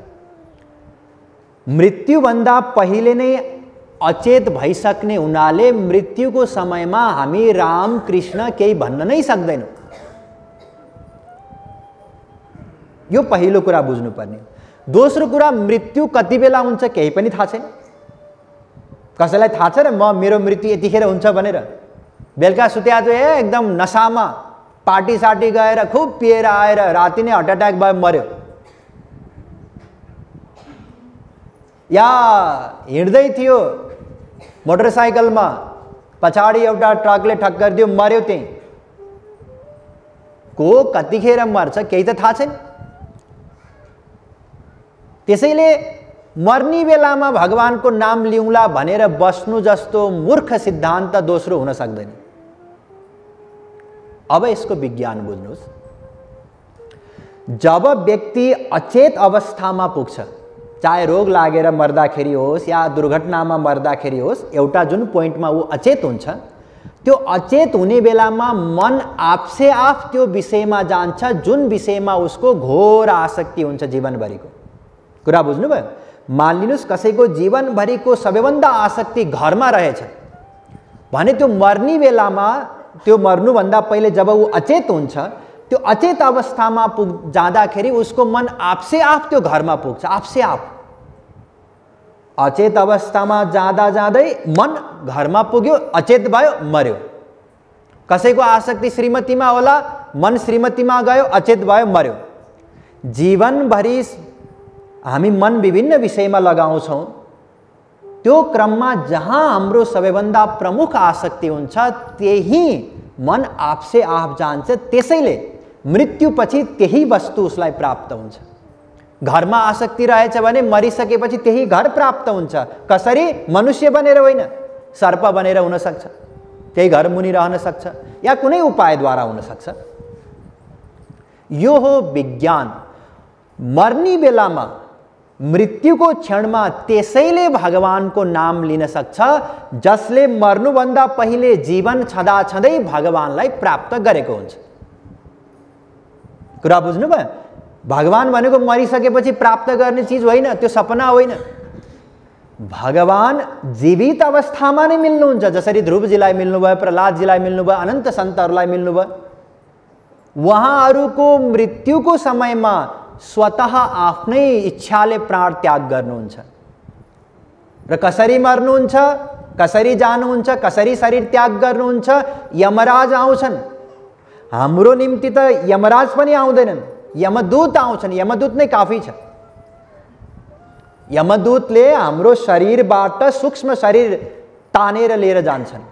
मृत्युभन्दा पहिले नै अचेत भइसक्ने हुनाले मृत्युको समयमा हामी राम कृष्ण केही भन्न नै सक्दैनौँ। यो पहिलो कुरा बुझ्नुपर्ने। दोस्रो कुरा, मृत्यु कति बेला हुन्छ केही पनि थाहा छैन। कसैलाई थाहा छ र मेरो मृत्यु यतिखेर हुन्छ भनेर? बेलुका सुत्या चाहिँ एकदम नसामा पार्टी सार्टी गएर खुब पिएर आएर राति नै हार्ट अट्याक भयो मर्यो, या हिँड्दै थियो मोटरसाइकलमा पछाडि एउटा ट्रकले ठक्कर दियो मर्यो, त्यही को कतिखेर मर्छ केही त थाहा छैन। त्यसैले मर्ने बेलामा भगवानको नाम लिउँला भनेर बस्नु जस्तो मूर्ख सिद्धान्त दोस्रो हुन सक्दैन। अब यसको विज्ञान बुझ्नुहोस्। जब व्यक्ति अचेत अवस्थामा पुग्छ, चाहे रोग लागेर मर्दाखेरि होस् या दुर्घटनामा मर्दाखेरि होस्, एउटा जुन पोइन्टमा ऊ अचेत हुन्छ, त्यो अचेत हुने बेलामा मन आपसे आप त्यो विषयमा जान्छ जुन विषयमा उसको घोर आसक्ति हुन्छ जीवनभरिको। कुरा बुझ्नुभयो? मानिलिनुस् कसैको जीवनभरिको सबैभन्दा आसक्ति घरमा रहेछ भने त्यो मर्ने बेलामा, त्यो मर्नुभन्दा पहिले जब ऊ अचेत हुन्छ, त्यो अचेत अवस्थामा जाँदाखेरि उसको मन आपसे आप त्यो घरमा पुग्छ, आपसे आप। अचेत अवस्थामा जाँदा जाँदै मन घरमा पुग्यो, अचेत भयो, मर्यो। कसैको आसक्ति श्रीमतीमा होला, मन श्रीमतीमा गयो, अचेत भयो, मर्यो। जीवनभरि हामी मन विभिन्न विषयमा लगाउँछौँ, त्यो क्रममा जहाँ हाम्रो सबैभन्दा प्रमुख आसक्ति हुन्छ त्यही मन आपसे आप जान्छ। त्यसैले मृत्युपछि त्यही वस्तु उसलाई प्राप्त हुन्छ। घरमा आसक्ति रहेछ भने मरिसकेपछि त्यही घर प्राप्त हुन्छ। कसरी? मनुष्य बनेर होइन, सर्प बनेर हुन सक्छ, त्यही घर मुनि रहन सक्छ, या कुनै उपायद्वारा हुन सक्छ। यो हो विज्ञान। मर्ने बेलामा, मृत्युको क्षणमा त्यसैले भगवानको नाम लिन सक्छ जसले मर्नुभन्दा पहिले जीवन छँदा छँदै भगवानलाई प्राप्त गरेको हुन्छ। कुरा बुझ्नुभयो? भगवान भनेको मरिसकेपछि प्राप्त गर्ने चिज होइन, त्यो सपना होइन। भगवान जीवित अवस्थामा नै मिल्नुहुन्छ। जसरी ध्रुवजीलाई मिल्नुभयो, प्रहलादजीलाई मिल्नुभयो, अनन्त सन्तहरूलाई मिल्नुभयो। उहाँहरूको मृत्युको समयमा स्वतः आफ्नै इच्छाले प्राण त्याग गर्नुहुन्छ। र कसरी मर्नुहुन्छ, कसरी जानुहुन्छ, कसरी शरीर त्याग गर्नुहुन्छ? यमराज आउँछन्। हाम्रो निम्ति त यमराज पनि आउँदैनन्, यमदूत आउँछन्। यमदूत नै काफी छ। यमदूतले हाम्रो शरीरबाट सूक्ष्म शरीर तानेर लिएर जान्छन्।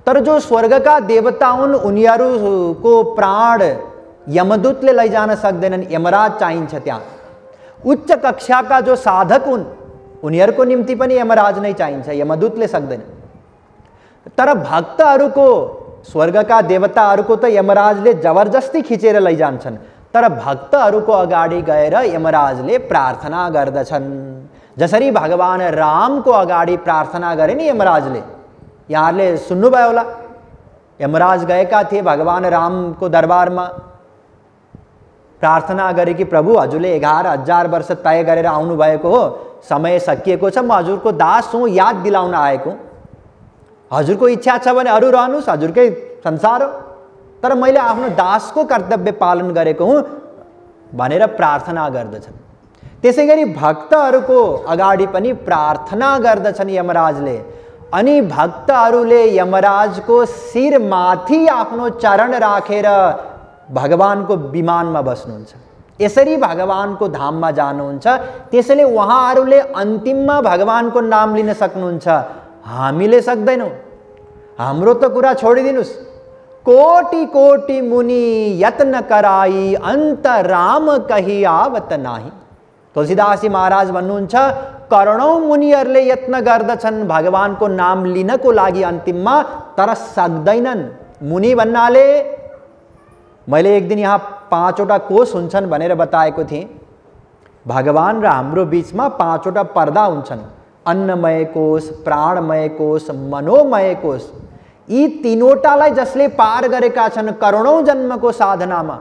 तर जो स्वर्गका देवता हुन् उनीहरूको प्राण यमदूतले लैजान सक्दैनन्, यमराज चाहिन्छ। त्यहाँ उच्च कक्षाका जो साधक हुन् उनीहरूको निम्ति पनि यमराज नै चाहिन्छ, यमदूतले सक्दैन। तर भक्तहरूको, स्वर्गका देवताहरूको त यमराजले जबरजस्ती खिचेर लैजान्छन्। तर भक्तहरूको अगाडि गएर यमराजले प्रार्थना गर्दछन्। जसरी भगवान रामको अगाडि प्रार्थना गरे नि यमराजले, यहाँहरूले सुन्नुभयो होला। यमराज गएका थिए भगवान रामको दरबारमा, प्रार्थना गरे कि प्रभु हजुरले 11,000 वर्ष तय गरेर आउनु भएको हो, समय सकिएको छ, म हजुरको दास हुँ, याद दिलाउन आएको। हजुरको इच्छा छ भने अरू रहनुहोस्, हजुरकै संसार हो, तर मैले आफ्नो दासको कर्तव्य पालन गरेको हुँ भनेर प्रार्थना गर्दछन्। त्यसैगरी भक्तहरूको अगाडि पनि प्रार्थना गर्दछन् यमराजले। अनि भक्तहरूले यमराजको शिरमाथि आफ्नो चरण राखेर भगवानको विमानमा बस्नुहुन्छ। यसरी भगवानको धाममा जानुहुन्छ। त्यसैले उहाँहरूले अन्तिममा भगवानको नाम लिन सक्नुहुन्छ, हामीले सक्दैनौँ। हाम्रो त कुरा छोडिदिनुस्। कोटि कोटि मुनि यत्न कराई अन्त राम कही आवत नाही। तुलसीदास जी महाराज भन्नुहुन्छ, करोडौं मुनिहरूले यत्न गर्दछन् भगवानको नाम लिनको लागि अन्तिममा, तर सक्दैनन्। मुनि भन्नाले मैले एक दिन यहाँ 5वटा कोष हुन्छन् भनेर बताएको थिएँ। भगवान र हाम्रो बीचमा 5वटा पर्दा हुन्छन्, अन्नमय कोष, प्राणमय कोष, मनोमय कोष। यी 3वटालाई जसले पार गरेका छन् करोडौं जन्मको साधनामा,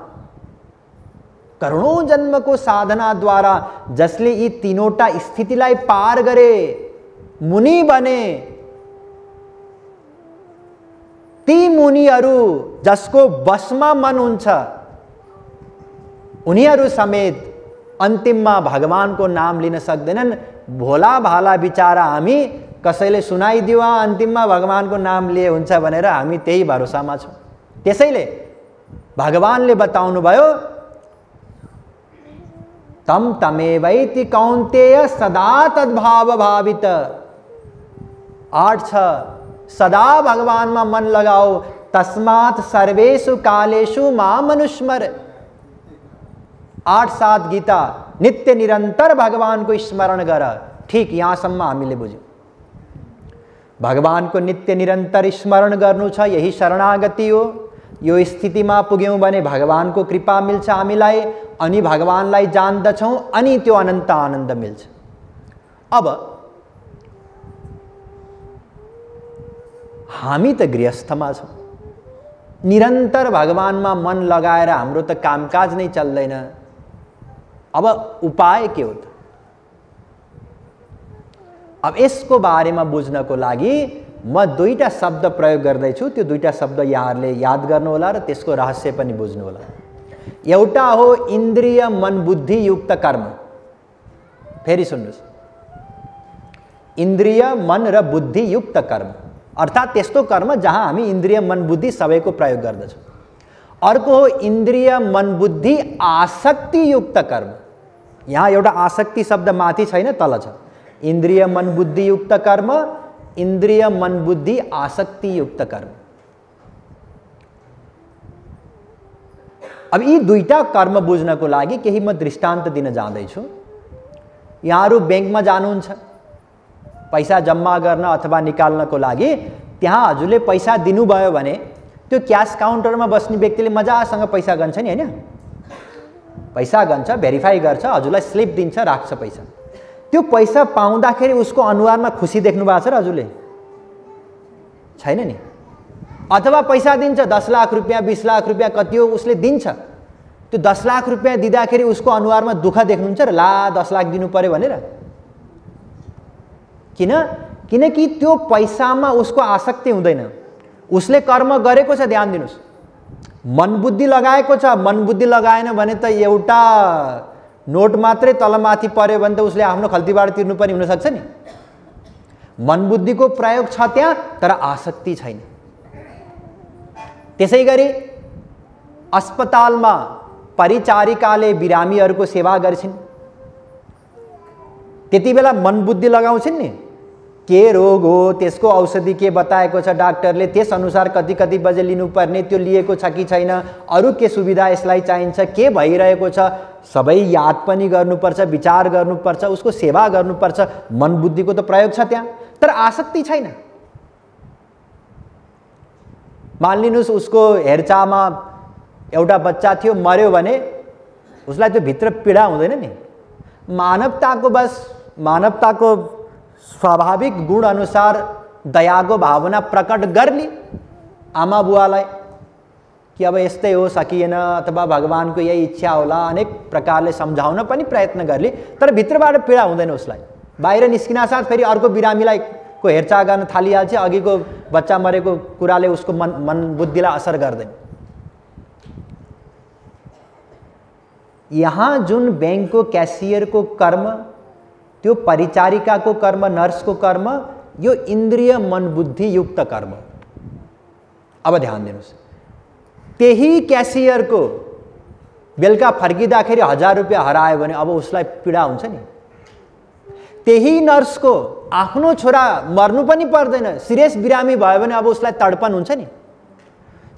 करोडौं जन्मको साधनाद्वारा जसले यी 3वटा स्थितिलाई पार गरे, मुनि बने, ती मुनिहरू जसको बसमा मन हुन्छ उनीहरू समेत अन्तिममा भगवानको नाम लिन सक्दैनन्। भोला भाला बिचारा हामी कसैले सुनाइदियो अन्तिममा भगवानको नाम लिए हुन्छ भनेर हामी त्यही भरोसामा छौँ। त्यसैले भगवानले बताउनु भयो, तम तमेवैति कौन्तेय सदा तद्भाव भावित। 8:6 सदा भगवानमा मन लगाओ, तस्मात् सर्वेषु कालेषु माम अनुस्मर। 8:7 गीता, नित्य निरन्तर भगवानको स्मरण गर। ठीक यहाँसम्म हामीले बुझ्यौँ। भगवानको नित्य निरन्तर स्मरण गर्नु छ, यही शरणागति हो। यो स्थितिमा पुग्यौँ भने भगवानको कृपा मिल्छ हामीलाई, अनि भगवानलाई जान्दछौँ, अनि त्यो अनन्त आनन्द मिल्छ। अब हामी त गृहस्थमा छौँ, निरन्तर भगवानमा मन लगाएर हाम्रो त कामकाज नै चल्दैन। अब उपाय के हो त? अब यसको बारेमा बुझ्नको लागि म 2टा शब्द प्रयोग गर्दैछु। त्यो 2टा शब्द यहाँहरूले याद गर्नुहोला र त्यसको रहस्य पनि बुझ्नुहोला। एउटा हो इन्द्रिय मन बुद्धि युक्त कर्म। फेरि सुन्नुहोस्, इन्द्रिय मन र बुद्धि युक्त कर्म अर्थात् त्यस्तो कर्म जहाँ हामी इन्द्रिय मन बुद्धि सबैको प्रयोग गर्दछौँ। अर्को हो इन्द्रिय मन बुद्धि आसक्ति युक्त कर्म। यहाँ एउटा आसक्ति शब्द माथि छैन, तल छ। इन्द्रिय मन बुद्धि युक्त कर्म, इन्द्रिय मन बुद्धि आसक्ति युक्त कर्म। अब यी 2टा कर्म बुझ्नको लागि केही म दृष्टान्त दिन जाँदैछु। यहाँहरू ब्याङ्कमा जानुहुन्छ पैसा जम्मा गर्न अथवा निकाल्नको लागि। त्यहाँ हजुरले पैसा दिनुभयो भने त्यो क्यास काउन्टरमा बस्ने व्यक्तिले मजासँग पैसा गन्छ नि, हैन? पैसा गन्छ, भेरिफाई गर्छ, हजुरलाई स्लिप दिन्छ, राख्छ पैसा। त्यो पैसा पाउँदाखेरि उसको अनुहारमा खुसी देख्नु भएको छ र हजुरले? छैन नि। अथवा पैसा दिन्छ 10 लाख रुपियाँ 20 लाख रुपियाँ कति हो उसले दिन्छ, त्यो 10 लाख रुपियाँ दिँदाखेरि उसको अनुहारमा दुःख देख्नुहुन्छ र ला 10 लाख दिनु पर्यो भनेर? किनकि त्यो पैसामा उसको आसक्ति हुँदैन। उसले कर्म गरेको छ, ध्यान दिनुस्। मन बुद्धि लगाएको छ। मन बुद्धि लगाएन भने त एउटा नोट मात्रै तलमाथि पर्यो भने त उसले आफ्नो खल्तीबाट तिर्नुपर्ने हुनसक्छ नि। मन बुद्धिको प्रयोग छ त्यहाँ, तर आसक्ति छैन। त्यसै गरी अस्पतालमा परिचारिकाले बिरामीहरूको सेवा गर्छिन्। त्यति बेला मन बुद्धि लगाउँछिन् नि, के रोग हो, त्यसको औषधि के बताएको छ डाक्टरले, त्यस अनुसार कति कति बजे लिनुपर्ने, त्यो लिएको छ कि छैन, अरू के सुविधा यसलाई चाहिन्छ, के भइरहेको छ, सबै याद पनि गर्नुपर्छ, विचार गर्नुपर्छ, उसको सेवा गर्नुपर्छ। मन बुद्धिको त प्रयोग छ त्यहाँ, तर आसक्ति छैन। मानिलिनुस् उसको हेरचाहमा एउटा बच्चा थियो, मर्यो भने उसलाई त्यो भित्र पीडा हुँदैन नि। मानवताको स्वाभाविक गुण अनुसार दयाको भावना प्रकट गर्ली आमा बुवालाई कि अब यस्तै हो, सकिएन, अथवा भगवानको यही इच्छा होला, अनेक प्रकारले सम्झाउन पनि प्रयत्न गर्ली, तर भित्रबाट पीडा हुँदैन उसलाई। बाहिर निस्किनासाथ फेरि अर्को बिरामीलाई को हेरचाह गर्न थालिहाल्छ, अघिको बच्चा मरेको कुराले उसको मन बुद्धिलाई असर गर्दैन। यहाँ जुन ब्याङ्कको क्यासियरको कर्म, त्यो परिचारिकाको कर्म, नर्सको कर्म, यो इन्द्रिय मन बुद्धि युक्त कर्म। अब ध्यान दिनुस्, त्यही क्यासियरको बेलुका फर्किँदाखेरि 1000 रुपियाँ हरायो भने अब उसलाई पीडा हुन्छ नि। त्यही नर्सको आफ्नो छोरा मर्नु पनि पर्दैन, सिरियस बिरामी भयो भने अब उसलाई तडपन हुन्छ नि।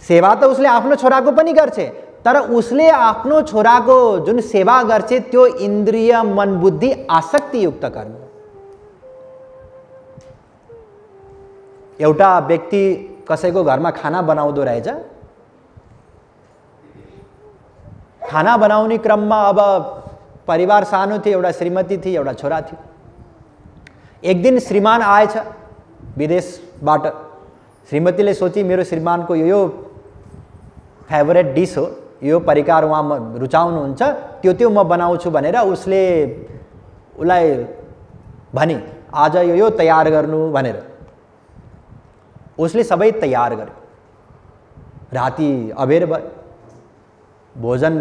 सेवा त उसले आफ्नो छोराको पनि गर्छ, तर उसले आफ्नो छोराको जुन सेवा गर्छ त्यो इन्द्रिय मन बुद्धि आसक्ति युक्त कर्म। एउटा व्यक्ति कसैको घरमा खाना बनाउँदो रहेछ। खाना बनाउने क्रममा अब परिवार सानो थियो, एउटा श्रीमती थिए, एउटा छोरा थियो। एक दिन श्रीमान आएछ विदेशबाट। श्रीमतीले सोची मेरो श्रीमानको यो फेभरेट डिस हो, यो परिकार उहाँ रुचाउनुहुन्छ, त्यो म बनाउँछु भनेर उसलाई भने आज यो तयार गर्नु भनेर। उसले सबै तयार गर्यो। राति अबेर भयो। भोजन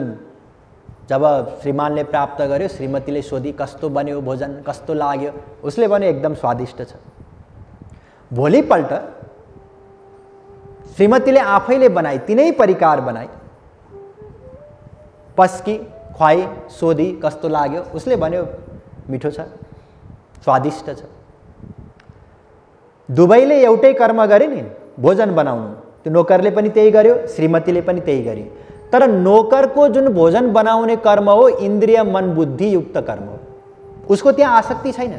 जब श्रीमानले प्राप्त गर्यो, श्रीमतीले सोधी कस्तो बन्यो भोजन, कस्तो लाग्यो? उसले भन्यो एकदम स्वादिष्ट छ। भोलिपल्ट श्रीमतीले आफैले बनाई, तिनै परिकार बनाई, पस्की खुवाई, सोधी कस्तो लाग्यो? उसले भन्यो मिठो छ, स्वादिष्ट छ। दुवैले एउटै कर्म गरे नि, भोजन बनाउनु। त्यो नोकरले पनि त्यही गर्यो, श्रीमतीले पनि त्यही गरी। तर नोकरको जुन भोजन बनाउने कर्म हो इन्द्रिय मन बुद्धि युक्त कर्म हो, उसको त्यहाँ आसक्ति छैन।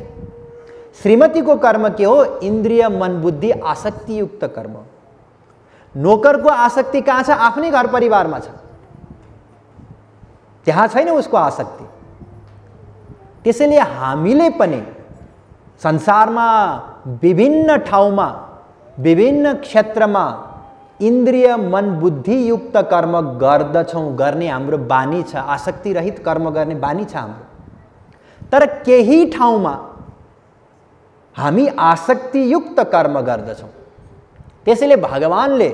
श्रीमतीको कर्म के हो? इन्द्रिय मन बुद्धि आसक्ति युक्त कर्म। नोकरको आसक्ति कहाँ छ? आफ्नै घर परिवारमा छ, त्यहाँ छैन उसको आसक्ति। त्यसैले हामीले पनि संसारमा विभिन्न ठाउँमा विभिन्न क्षेत्रमा इन्द्रिय मन बुद्धि युक्त कर्म गर्दछौँ, गर्ने हाम्रो बानी छ। आसक्ति रहित कर्म गर्ने बानी छ हाम्रो। तर केही ठाउँमा हामी आसक्ति युक्त कर्म गर्दछौँ। त्यसैले भगवानले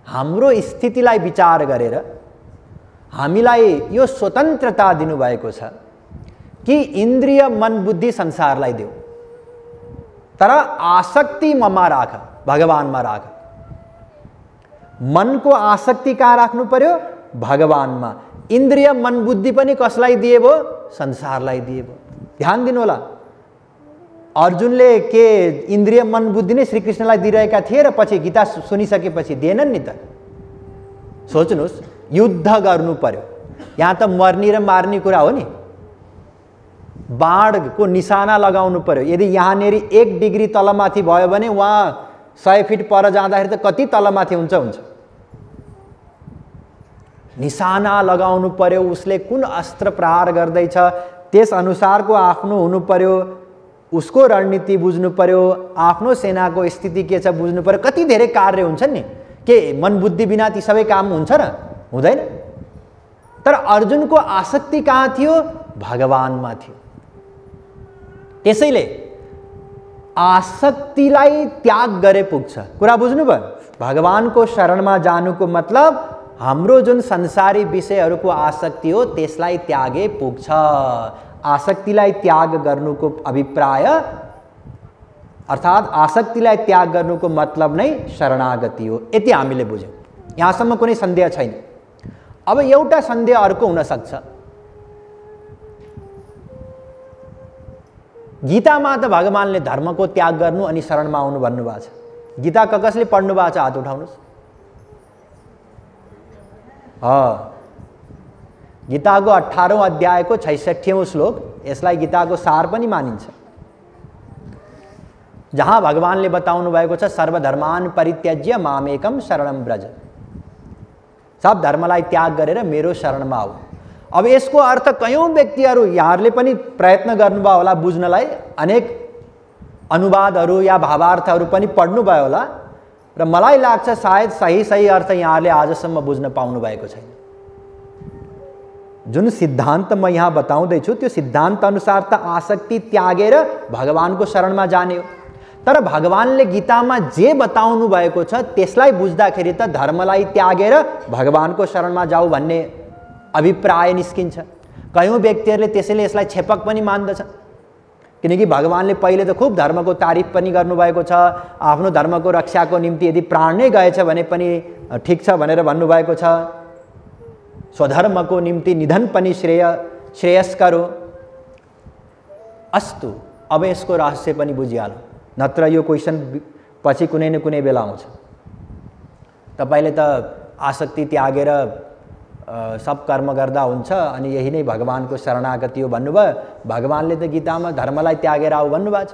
हाम्रो स्थितिलाई विचार गरेर हामीलाई यो स्वतन्त्रता दिनुभएको छ कि इन्द्रिय मन बुद्धि संसारलाई देऊ, तर आसक्ति ममा राख, भगवानमा राख। मन को आसक्ति कहाँ राख्नु पर्यो? भगवानमा। इन्द्रिय मन बुद्धि पनि कसलाई दिए भो? संसारलाई दिए भो। ध्यान दिनु होला। अर्जुनले के इन्द्रिय मन बुद्धि नै श्रीकृष्णलाई दिइरहेका थिए र पछि गीता सुनिसकेपछि दिएनन् नि त? सोच्नुहोस्, युद्ध गर्नु पर्यो, यहाँ त मर्ने र मार्ने कुरा हो नि। बाणको निशाना लगाउनु पर्यो। यदि यहाँनेरि 1 डिग्री तलमाथि भयो भने वहाँ 100 फिट पर जाँदाखेरि त कति तलमाथि हुन्छ। निशाना लगाउनु पर्यो, उसले कुन अस्त्र प्रहार गर्दैछ त्यस अनुसारको आफ्नो हुनु पर्यो, उसको रणनीति बुझ्नु पर्यो, आफ्नो सेनाको स्थिति के छ बुझ्नु पर्यो। कति धेरै कार्य हुन्छन् नि। के मन बुद्धि बिना ती सबै काम हुन्छ र? हुँदैन। तर अर्जुनको आसक्ति कहाँ थियो? भगवानमा थियो। त्यसैले आसक्तिलाई त्याग गरे पुग्छ। कुरा बुझ्नुभयो? भगवानको शरणमा जानुको मतलब हाम्रो जुन संसारी विषयहरूको आसक्ति हो त्यसलाई त्यागे पुग्छ। आसक्तिलाई त्याग गर्नुको अभिप्राय अर्थात् आसक्तिलाई त्याग गर्नुको मतलब नै शरणागति हो। यति हामीले बुझ्यौँ। यहाँसम्म कुनै सन्देह छैन। अब एउटा सन्देह अर्को हुन सक्छ। गीतामा त भगवानले धर्मको त्याग गर्नु अनि शरणमा आउनु भन्नुभएको छ। गीता कसले पढ्नु भएको छ? हात उठाउनुहोस्। गीताको 18औं अध्यायको 66औं श्लोक, यसलाई गीताको सार पनि मानिन्छ, जहाँ भगवानले बताउनु भएको छ सर्वधर्मान परित्यज्य मामेकम शरणम व्रज। सब धर्मलाई त्याग गरेर मेरो शरणमा आऊ। अब यसको अर्थ कयौं व्यक्तिहरू यहाँहरूले पनि प्रयत्न गर्नुभयो होला बुझ्नलाई, अनेक अनुवादहरू या भावार्थहरू पनि पढ्नुभयो होला र मलाई लाग्छ सायद सही अर्थ यहाँहरूले आजसम्म बुझ्न पाउनु भएको छैन। जुन सिद्धान्त म यहाँ बताउँदैछु त्यो सिद्धान्त अनुसार त आसक्ति त्यागेर भगवानको शरणमा जाने हो। तर भगवानले गीतामा जे बताउनु भएको छ त्यसलाई बुझ्दाखेरि त धर्मलाई त्यागेर भगवानको शरणमा जाऊ भन्ने अभिप्राय निस्किन्छ। कयौं व्यक्तिहरूले त्यसैले यसलाई छेपक पनि मान्दछन्। किनकि भगवानले पहिले त खूब धर्मको तारिफ पनि गर्नुभएको छ। आफ्नो धर्मको रक्षाको निम्ति यदि प्राण नै गएछ भने पनि ठिक छ भनेर भन्नुभएको छ। स्वधर्मको निम्ति निधन पनि श्रेयस्कर हो। अस्तु, अब यसको रहस्य पनि बुझिहालौँ, नत्र यो क्वेसन पछि कुनै न कुनै बेला आउँछ। तपाईले त आसक्ति त्यागेर सब कर्म गर्दा हुन्छ अनि यही नै भगवानको शरणागति हो भन्नुभयो। भगवानले त गीतामा धर्मलाई त्यागेर आऊ भन्नुभएको छ।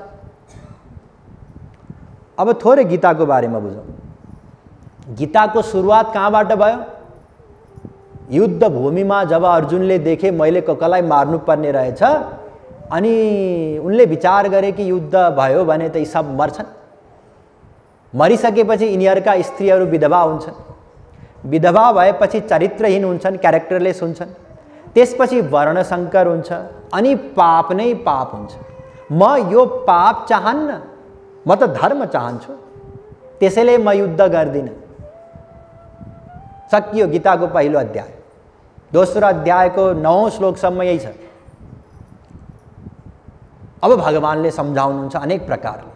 अब थोरै गीताको बारेमा बुझौँ। गीताको सुरुवात कहाँबाट भयो? युद्ध भूमिमा जब अर्जुनले देखे मैले कसलाई मार्नुपर्ने रहेछ अनि उनले विचार गरे कि युद्ध भयो भने त यी सब मर्छन्। मरिसकेपछि यिनीहरूका स्त्रीहरू विधवा हुन्छन्। विधवा भएपछि चरित्रहीन हुन्छन्, क्यारेक्टरलेस हुन्छन्। त्यसपछि वर्णसङ्कर हुन्छ अनि पाप नै पाप हुन्छ। म यो पाप चाहन्न, म त धर्म चाहन्छु, त्यसैले म युद्ध गर्दिनँ। सकियो गीताको पहिलो अध्याय। दोस्रो अध्यायको 9औं श्लोकसम्म यही छ। अब भगवानले सम्झाउनुहुन्छ अनेक प्रकारले।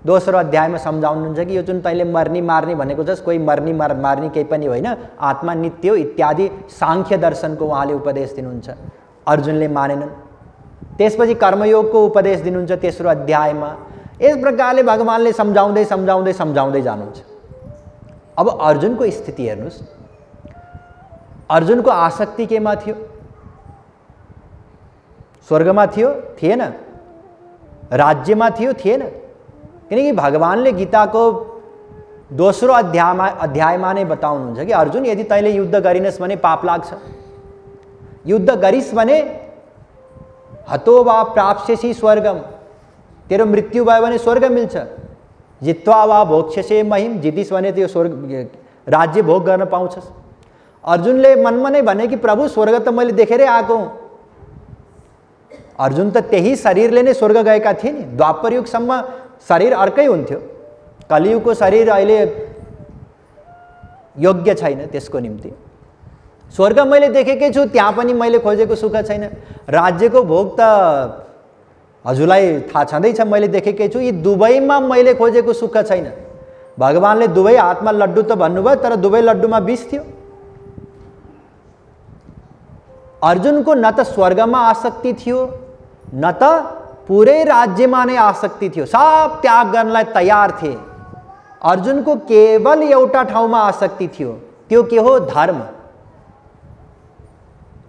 दोस्रो अध्यायमा सम्झाउनुहुन्छ कि यो जुन तैँले मर्नी मार्नी भनेको छस्, कोही मर्नी मार्नी केही पनि होइन, आत्मा नित्य हो इत्यादि सांख्य दर्शनको उहाँले उपदेश दिनुहुन्छ। अर्जुनले मानेनन्। त्यसपछि कर्मयोगको उपदेश दिनुहुन्छ तेस्रो अध्यायमा। यस प्रकारले भगवानले सम्झाउँदै सम्झाउँदै सम्झाउँदै जानुहुन्छ। अब अर्जुनको स्थिति हेर्नुहोस्। अर्जुनको आसक्ति केमा थियो? स्वर्गमा थियो? थिएन। राज्यमा थियो? थिएन। किनकि भगवानले गीताको दोस्रो अध्यायमा नै बताउनुहुन्छ कि अर्जुन यदि तैँले युद्ध गरिनस् भने पाप लाग्छ। युद्ध गरिस् भने हतो वा प्राप्स्यसि स्वर्गम, तेरो मृत्यु भयो भने स्वर्ग मिल्छ। जित्वा वा भोक्ष्यसे महिम, जितिस् भने त्यो स्वर्ग राज्य भोग गर्न पाउँछस्। अर्जुनले मनमा नै भने कि प्रभु स्वर्ग त मैले देखेरै आएको हुँ। अर्जुन त त्यही शरीरले नै स्वर्ग गएका थिए नि। द्वापर युगसम्म शरीर अर्कै हुन्थ्यो। कलियुगको शरीर अहिले योग्य छैन त्यसको निम्ति। स्वर्ग मैले देखेकै छु, त्यहाँ पनि मैले खोजेको सुख छैन। राज्यको भोग त हजुरलाई थाहा छँदैछ, मैले देखेकै छु। यी दुवैमा मैले खोजेको सुख छैन। भगवानले दुवै हातमा लड्डु त भन्नुभयो, तर दुवै लड्डुमा विष थियो। अर्जुनको न त स्वर्गमा आसक्ति थियो, न त पुरै राज्यमा नै आसक्ति थियो। सब त्याग गर्नलाई तयार थिए। अर्जुनको केवल एउटा ठाउँमा आसक्ति थियो, त्यो के हो? धर्म।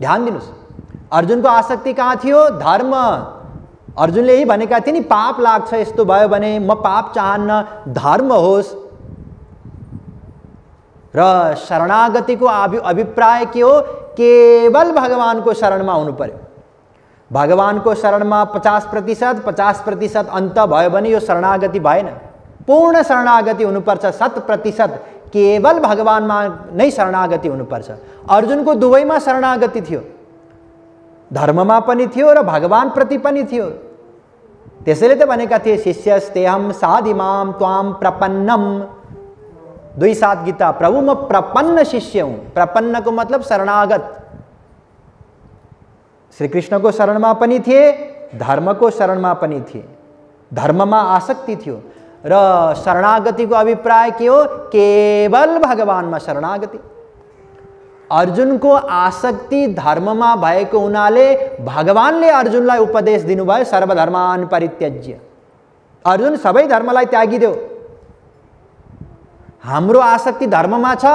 ध्यान दिनुस्, अर्जुनको आसक्ति कहाँ थियो? धर्म। अर्जुनले यही भनेका थिए नि, पाप लाग्छ, यस्तो भयो भने म पाप चाहन्न, धर्म होस्। र शरणागतिको अभिप्राय के हो? केवल भगवानको शरणमा हुनु पर्यो। भगवानको शरणमा 50% अन्त भयो भने यो शरणागति भएन। पूर्ण शरणागति हुनुपर्छ, 100% केवल भगवानमा नै शरणागति हुनुपर्छ। अर्जुनको दुवैमा शरणागति थियो, धर्ममा पनि थियो र भगवान प्रति पनि थियो। त्यसैले त भनेका थिए शिष्यस्तेहम साधिमाम त्वाम प्रपन्नम। 2:7 गीता। प्रभु म प्रपन्न शिष्य हूँ। प्रपन्न को मतलब शरणागत। श्री कृष्ण को शरणमा पनि थिए, धर्मको शरणमा पनि थिए। धर्ममा आसक्ति थियो र शरणागतिको अभिप्राय के हो? केवल भगवानमा शरणागति। अर्जुनको आसक्ति धर्ममा भएको हुनाले भगवानले अर्जुनलाई उपदेश दिनुभयो सर्वधर्मान परित्यज्य। अर्जुन सबै धर्मलाई त्यागिदेऊ। हाम्रो आसक्ति धर्ममा छ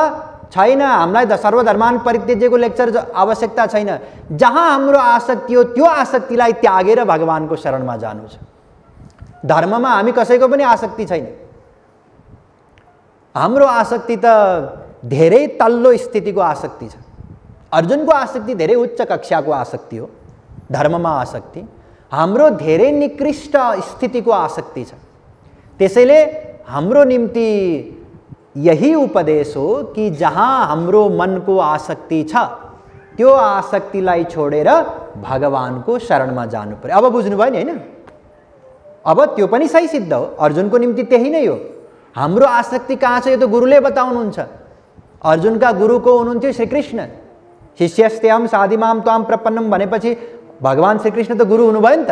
छैन? हामीलाई सर्वधर्मान परित्यज्यको लेक्चर आवश्यकता छैन। जहाँ हाम्रो आसक्ति हो त्यो आसक्तिलाई त्यागेर भगवानको शरणमा जानु छ। धर्ममा हामी कसैको पनि आसक्ति छैन। हाम्रो आसक्ति त धेरै तल्लो स्थितिको आसक्ति छ। अर्जुनको आसक्ति धेरै उच्च कक्षाको आसक्ति हो, धर्ममा आसक्ति। हाम्रो धेरै निकृष्ट स्थितिको आसक्ति छ। त्यसैले हाम्रो निम्ति यही उपदेश हो कि जहाँ हाम्रो मनको आसक्ति छ त्यो आसक्तिलाई छोडेर भगवानको शरणमा जानु पर्यो। अब बुझ्नुभयो नि हैन? अब त्यो पनि सही सिद्ध हो। अर्जुनको निम्ति त्यही नै हो। हाम्रो आसक्ति कहाँ छ यो त गुरुले बताउनुहुन्छ। अर्जुनका गुरु को हुनुहुन्थ्यो? श्रीकृष्ण। शिष्यस्तेहम साधिमाम त्वाम प्रपन्नम भनेपछि भगवान श्रीकृष्ण त गुरु हुनुभयो नि त।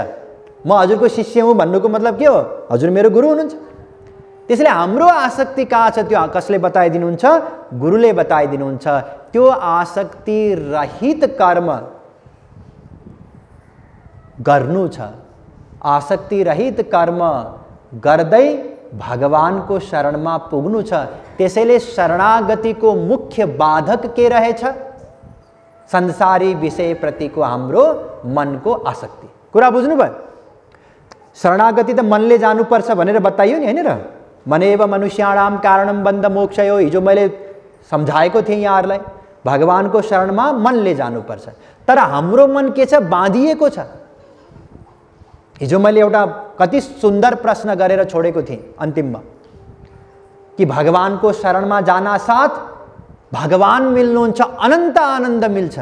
म हजुरको शिष्य हुँ भन्नुको मतलब के हो? हजुर मेरो गुरु हुनुहुन्छ। त्यसैले हाम्रो आसक्ति कहाँ छ त्यो कसले बताइदिनुहुन्छ? गुरुले बताइदिनुहुन्छ। त्यो आसक्ति रहित कर्म गर्नु छ। आसक्ति रहित कर्म गर्दै भगवानको शरणमा पुग्नु छ। त्यसैले शरणागतिको मुख्य बाधक के रहेछ? संसारी विषय प्रतिको हाम्रो मनको आसक्ति। कुरा बुझ्नुभयो? शरणागति त मनले जानुपर्छ भनेर बताइयो नि, हैन र? मनेव मनुष्याणाम कारणम बन्ध मोक्षयो। हिजो मैले सम्झाएको थिएँ यहाँहरूलाई, भगवानको शरणमा मनले जानुपर्छ। तर हाम्रो मन के छ? बाँधिएको छ। हिजो मैले एउटा कति सुन्दर प्रश्न गरेर छोडेको थिएँ अन्तिममा, कि भगवानको शरणमा जाना साथ भगवान मिल्नुहुन्छ, अनन्त आनन्द मिल्छ।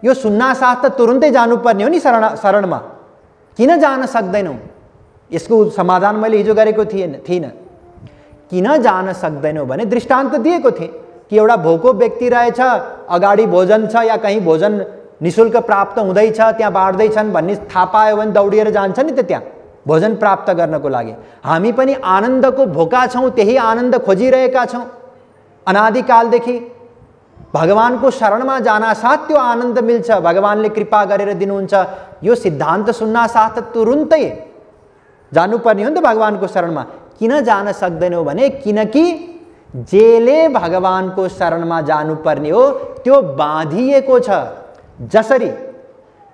यो सुन्ना साथ त तुरुन्तै जानुपर्ने हो नि शरणमा। किन जान सक्दैनौँ? यसको समाधान मैले हिजो गरेको थिइनँ। किन जान सक्दैनौँ भने दृष्टान्त दिएको थिएँ कि एउटा भोको व्यक्ति रहेछ, अगाडि भोजन छ या कहीँ भोजन निशुल्क प्राप्त हुँदैछ, त्यहाँ बाँड्दैछन् भन्ने थाहा पायो भने दौडिएर जान्छ नि त त्यहाँ भोजन प्राप्त गर्नको लागि। हामी पनि आनन्दको भोका छौँ, त्यही आनन्द खोजिरहेका छौँ अनादिकालदेखि। भगवानको शरणमा जाना साथ त्यो आनन्द मिल्छ, भगवानले कृपा गरेर दिनुहुन्छ। यो सिद्धान्त सुन्ना साथ तुरुन्तै जानुपर्ने हो नि त भगवानको शरणमा। किन जान सक्दैनौँ भने किनकि जेले भगवानको शरणमा जानुपर्ने हो त्यो बाँधिएको छ। जसरी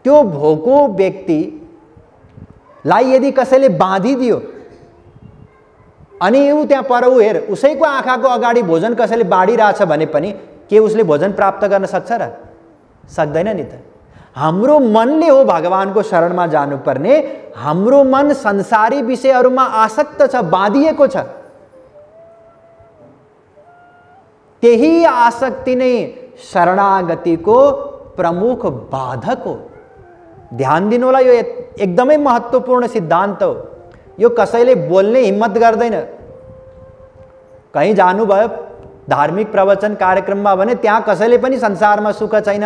त्यो भोको व्यक्तिलाई यदि कसैले बाँधिदियो अनि ऊ त्यहाँ पर ऊ हेर, उसैको आँखाको अगाडि भोजन कसैले बाँडिरहेछ भने पनि के उसले भोजन प्राप्त गर्न सक्छ र? सक्दैन नि त। हाम्रो मनले हो भगवानको शरणमा जानुपर्ने। हाम्रो मन संसारी विषयहरूमा आसक्त छ, बाँधिएको छ। त्यही आसक्ति नै शरणागतिको प्रमुख बाधक हो। ध्यान दिनु होला, यो एकदमै महत्त्वपूर्ण सिद्धान्त हो। यो कसैले बोल्ने हिम्मत गर्दैन। कहीँ जानुभयो धार्मिक प्रवचन कार्यक्रममा भने त्यहाँ कसैले पनि संसारमा सुख छैन,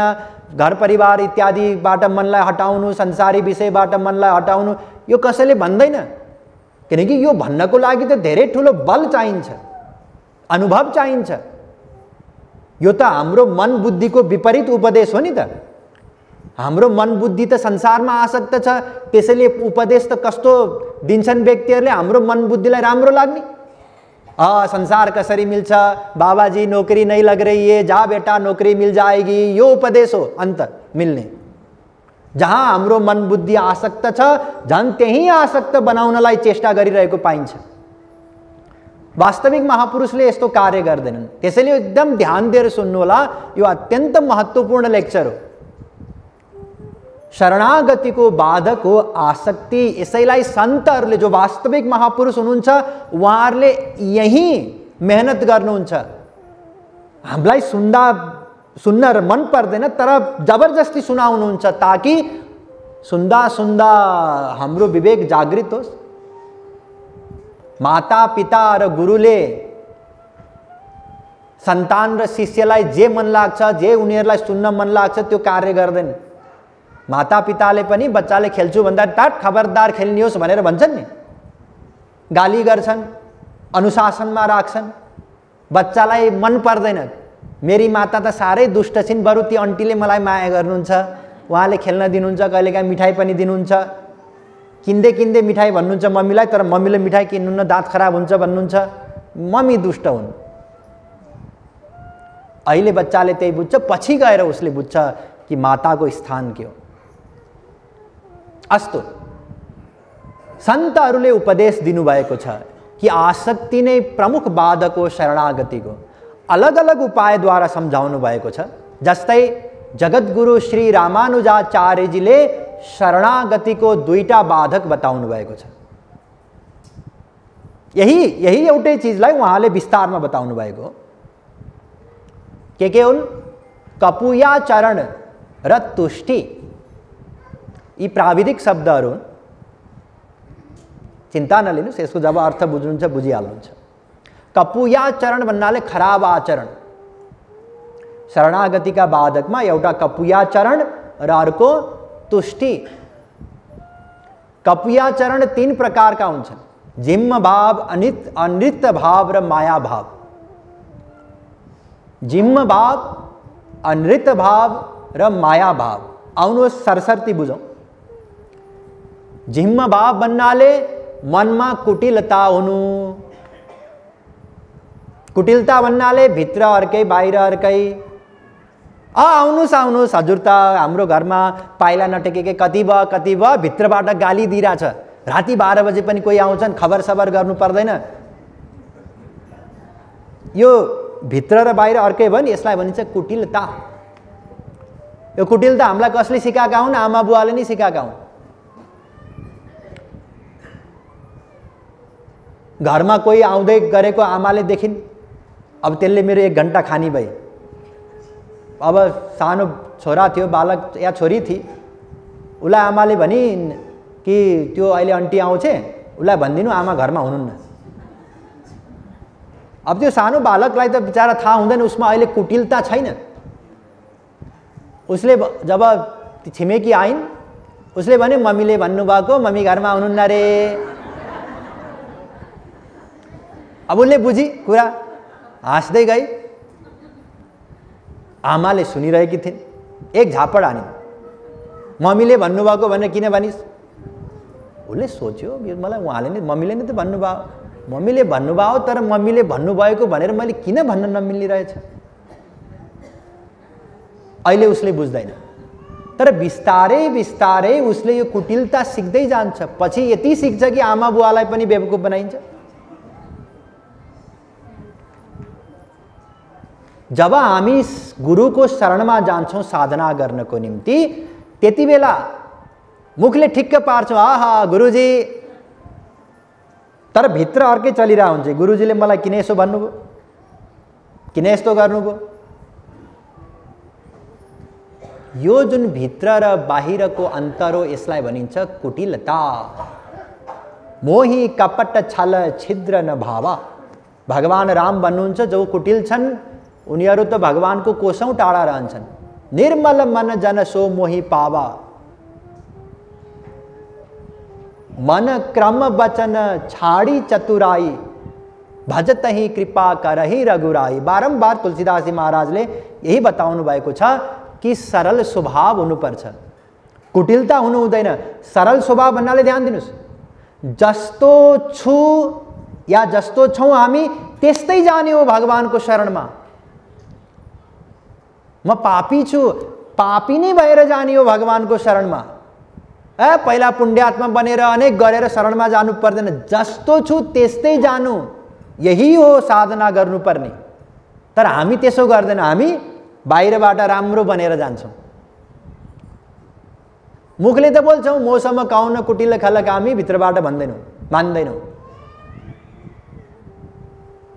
घर परिवार इत्यादिबाट मनलाई हटाउनु, संसारी विषयबाट मनलाई हटाउनु, यो कसैले भन्दैन। किनकि यो भन्नको लागि त धेरै ठुलो बल चाहिन्छ, अनुभव चाहिन्छ। यो त हाम्रो मन बुद्धिको विपरीत उपदेश हो नि त। हाम्रो मन बुद्धि त संसारमा आसक्त छ, त्यसैले उपदेश त कस्तो दिन्छन् व्यक्तिहरूले हाम्रो मन बुद्धिलाई राम्रो लाग्ने। संसार कसरी मिल्छ, बाबाजी नौकरी नहीं लग रही है, जा बेटा नौकरी मिल जाएगी, यो उपदेश हो अंत मिल्ने। जहाँ हाम्रो मन बुद्धि आसक्त छ झन् त्यही आसक्त बनाउनलाई चेष्टा गरिरहेको पाइन्छ। वास्तविक महापुरुषले यस्तो कार्य गर्दैनन्। त्यसैले एकदम ध्यान दिएर सुन्नु होला, यो अत्यन्त महत्त्वपूर्ण लेक्चर हो। शरणागतिको बाधक हो आसक्ति। यसैलाई सन्तहरूले, जो वास्तविक महापुरुष हुनुहुन्छ, उहाँहरूले यही मेहनत गर्नुहुन्छ। हामीलाई सुन्न मन पर्दैन तर जबरजस्ती सुनाउनुहुन्छ ताकि सुन्दा सुन्दा हाम्रो विवेक जागृत होस्। माता पिता र गुरुले सन्तान र शिष्यलाई जे मन लाग्छ, जे उनीहरूलाई सुन्न मन लाग्छ त्यो कार्य गर्दैन। माता पिताले पनि बच्चाले खेल्छु भन्दा टाट खबरदार खेल्नी होस् भनेर भन्छन् नि, गाली गर्छन्, अनुशासनमा राख्छन्। बच्चालाई मन पर्दैन, मेरी माता त साह्रै दुष्ट छिन्, बरु ती आन्टीले मलाई माया गर्नुहुन्छ, उहाँले खेल्न दिनुहुन्छ, कहिलेकाहीँ मिठाई पनि दिनुहुन्छ। किन्दै किन्दै मिठाई भन्नुहुन्छ मम्मीलाई, तर मम्मीले मिठाई किन्नुहुन्न, दाँत खराब हुन्छ भन्नुहुन्छ। मम्मी दुष्ट हुन्। अहिले बच्चाले त्यही बुझ्छ, पछि गएर उसले बुझ्छ कि माताको स्थान के हो। अस्तु, सन्तहरूले उपदेश दिनुभएको छ कि आसक्ति नै प्रमुख बाधक हो शरणागतिको। अलग अलग उपायद्वारा सम्झाउनु भएको छ। जस्तै जगद्गुरु श्री रामानुजाचार्यजीले शरणागतिको दुईटा बाधक बताउनु भएको छ। यही एउटै चीजलाई उहाँले विस्तारमा बताउनु भएको हो। के हुन्? कपुयाचरण र तुष्टि। यी प्राविधिक शब्दहरू हुन्, चिन्ता नलिनुहोस्, यसको जब अर्थ बुझ्नुहुन्छ बुझिहाल्नुहुन्छ। कपुयाचरण भन्नाले खराब आचरण। शरणागतिका बाधकमा एउटा कपुयाचरण र अर्को तुष्टि। कपिया चरण 3 प्रकारका हुन्छन्, जिम्म भाव, अनृत भाव र माया भाव। जिम्म भाव, अनृत भाव र माया भाव। आउनुहोस् सरसर्ती बुझौँ। जिम्म भाव भन्नाले मनमा कुटिलता हुनु। कुटिलता भन्नाले भित्र अर्कै बाहिर अर्कै। आउनुहोस् आउनुहोस् हजुर त हाम्रो घरमा पाइला नटेकेकै कति भयो भित्रबाट गाली दिइरहेछ। राति 12 बजे पनि कोही आउँछन्, खबर सबर गर्नु पर्दैन। यो भित्र र बाहिर अर्कै भयो नि, यसलाई भनिन्छ कुटिलता। यो कुटिलता हामीलाई कसले सिकाएका हुन्? आमा बुवाले नै सिकाएका हुन्। घरमा कोही आउँदै गरेको आमाले देखिन्, अब त्यसले मेरो 1 घण्टा खानी भई। अब सानो छोरा थियो, बालक या छोरी थी, उसलाई आमाले भनिन् कि त्यो अहिले आन्टी आउँछे, उसलाई भनिदिनु आमा घरमा हुनुहुन्न। अब त्यो सानो बालकलाई त बिचारा थाहा हुँदैन उसमा अहिले कुटिलता छैन। उसले जब छिमेकी आइन्, उसले भने मम्मीले भन्नुभएको मम्मी घरमा हुनुहुन्न रे। अब उसले बुझी कुरा, हाँस्दै गई। आमाले सुनिरहेकी थिइन्, एक झापड हानिन्, मम्मीले भन्नुभएको भनेर किन भनिस्? उसले सोच्यो यो मलाई उहाँले नै मम्मीले नै त भन्नुभयो, मम्मीले भन्नुभयो, तर मम्मीले भन्नुभएको भनेर मैले किन भन्न नमिल्ने रहेछ? अहिले उसले बुझ्दैन, तर बिस्तारै बिस्तारै उसले यो कुटिलता सिक्दै जान्छ। पछि यति सिक्छ कि आमा बुवालाई पनि बेवकुफ बनाइन्छ। जब हामी गुरुको शरणमा जान्छौँ साधना गर्नको निम्ति, त्यति बेला मुखले ठिक्क पार्छौँ, आहा गुरुजी, तर भित्र अर्कै चलिरहेको हुन्छ। गुरुजीले मलाई किन यसो भन्नुभयो, किन यस्तो गर्नुभयो? यो जुन भित्र र बाहिरको अन्तर हो, यसलाई भनिन्छ कुटिलता। मोही कपट छल छिद्र न भावा। भगवान राम भन्नुहुन्छ जो कुटिल छन् उनीहरू त भगवानको कोसौं टाढा रहन्छन्। निर्मल मन जन सो मोही पावा। मन क्रम वचन छाड़ी चतुराई, भजत ही कृपा करही रघुराई। बारंबार तुलसीदास जी महाराजले यही बताउनु भएको छ कि सरल स्वभाव हुनुपर्छ, कुटिलता हुनु हुँदैन। सरल स्वभाव भन्नाले ध्यान दिनुस्, जस्तो छु या जस्तो छौं हामी त्यस्तै जाने हो भगवानको शरणमा। म पापी छु, पापी नै भएर जाने हो भगवानको शरणमा। पहिला पुण्यात्मा बनेर अनेक गरेर शरणमा जानु पर्दैन, जस्तो छु त्यस्तै जानु, यही हो साधना गर्नुपर्ने। तर हामी त्यसो गर्दैन, हामी बाहिरबाट राम्रो बनेर जान्छौं। मुखले त बोल्छौं मौसम काउन कुटिल खल कामी, भित्रबाट भन्दैनौं, मान्दैनौं।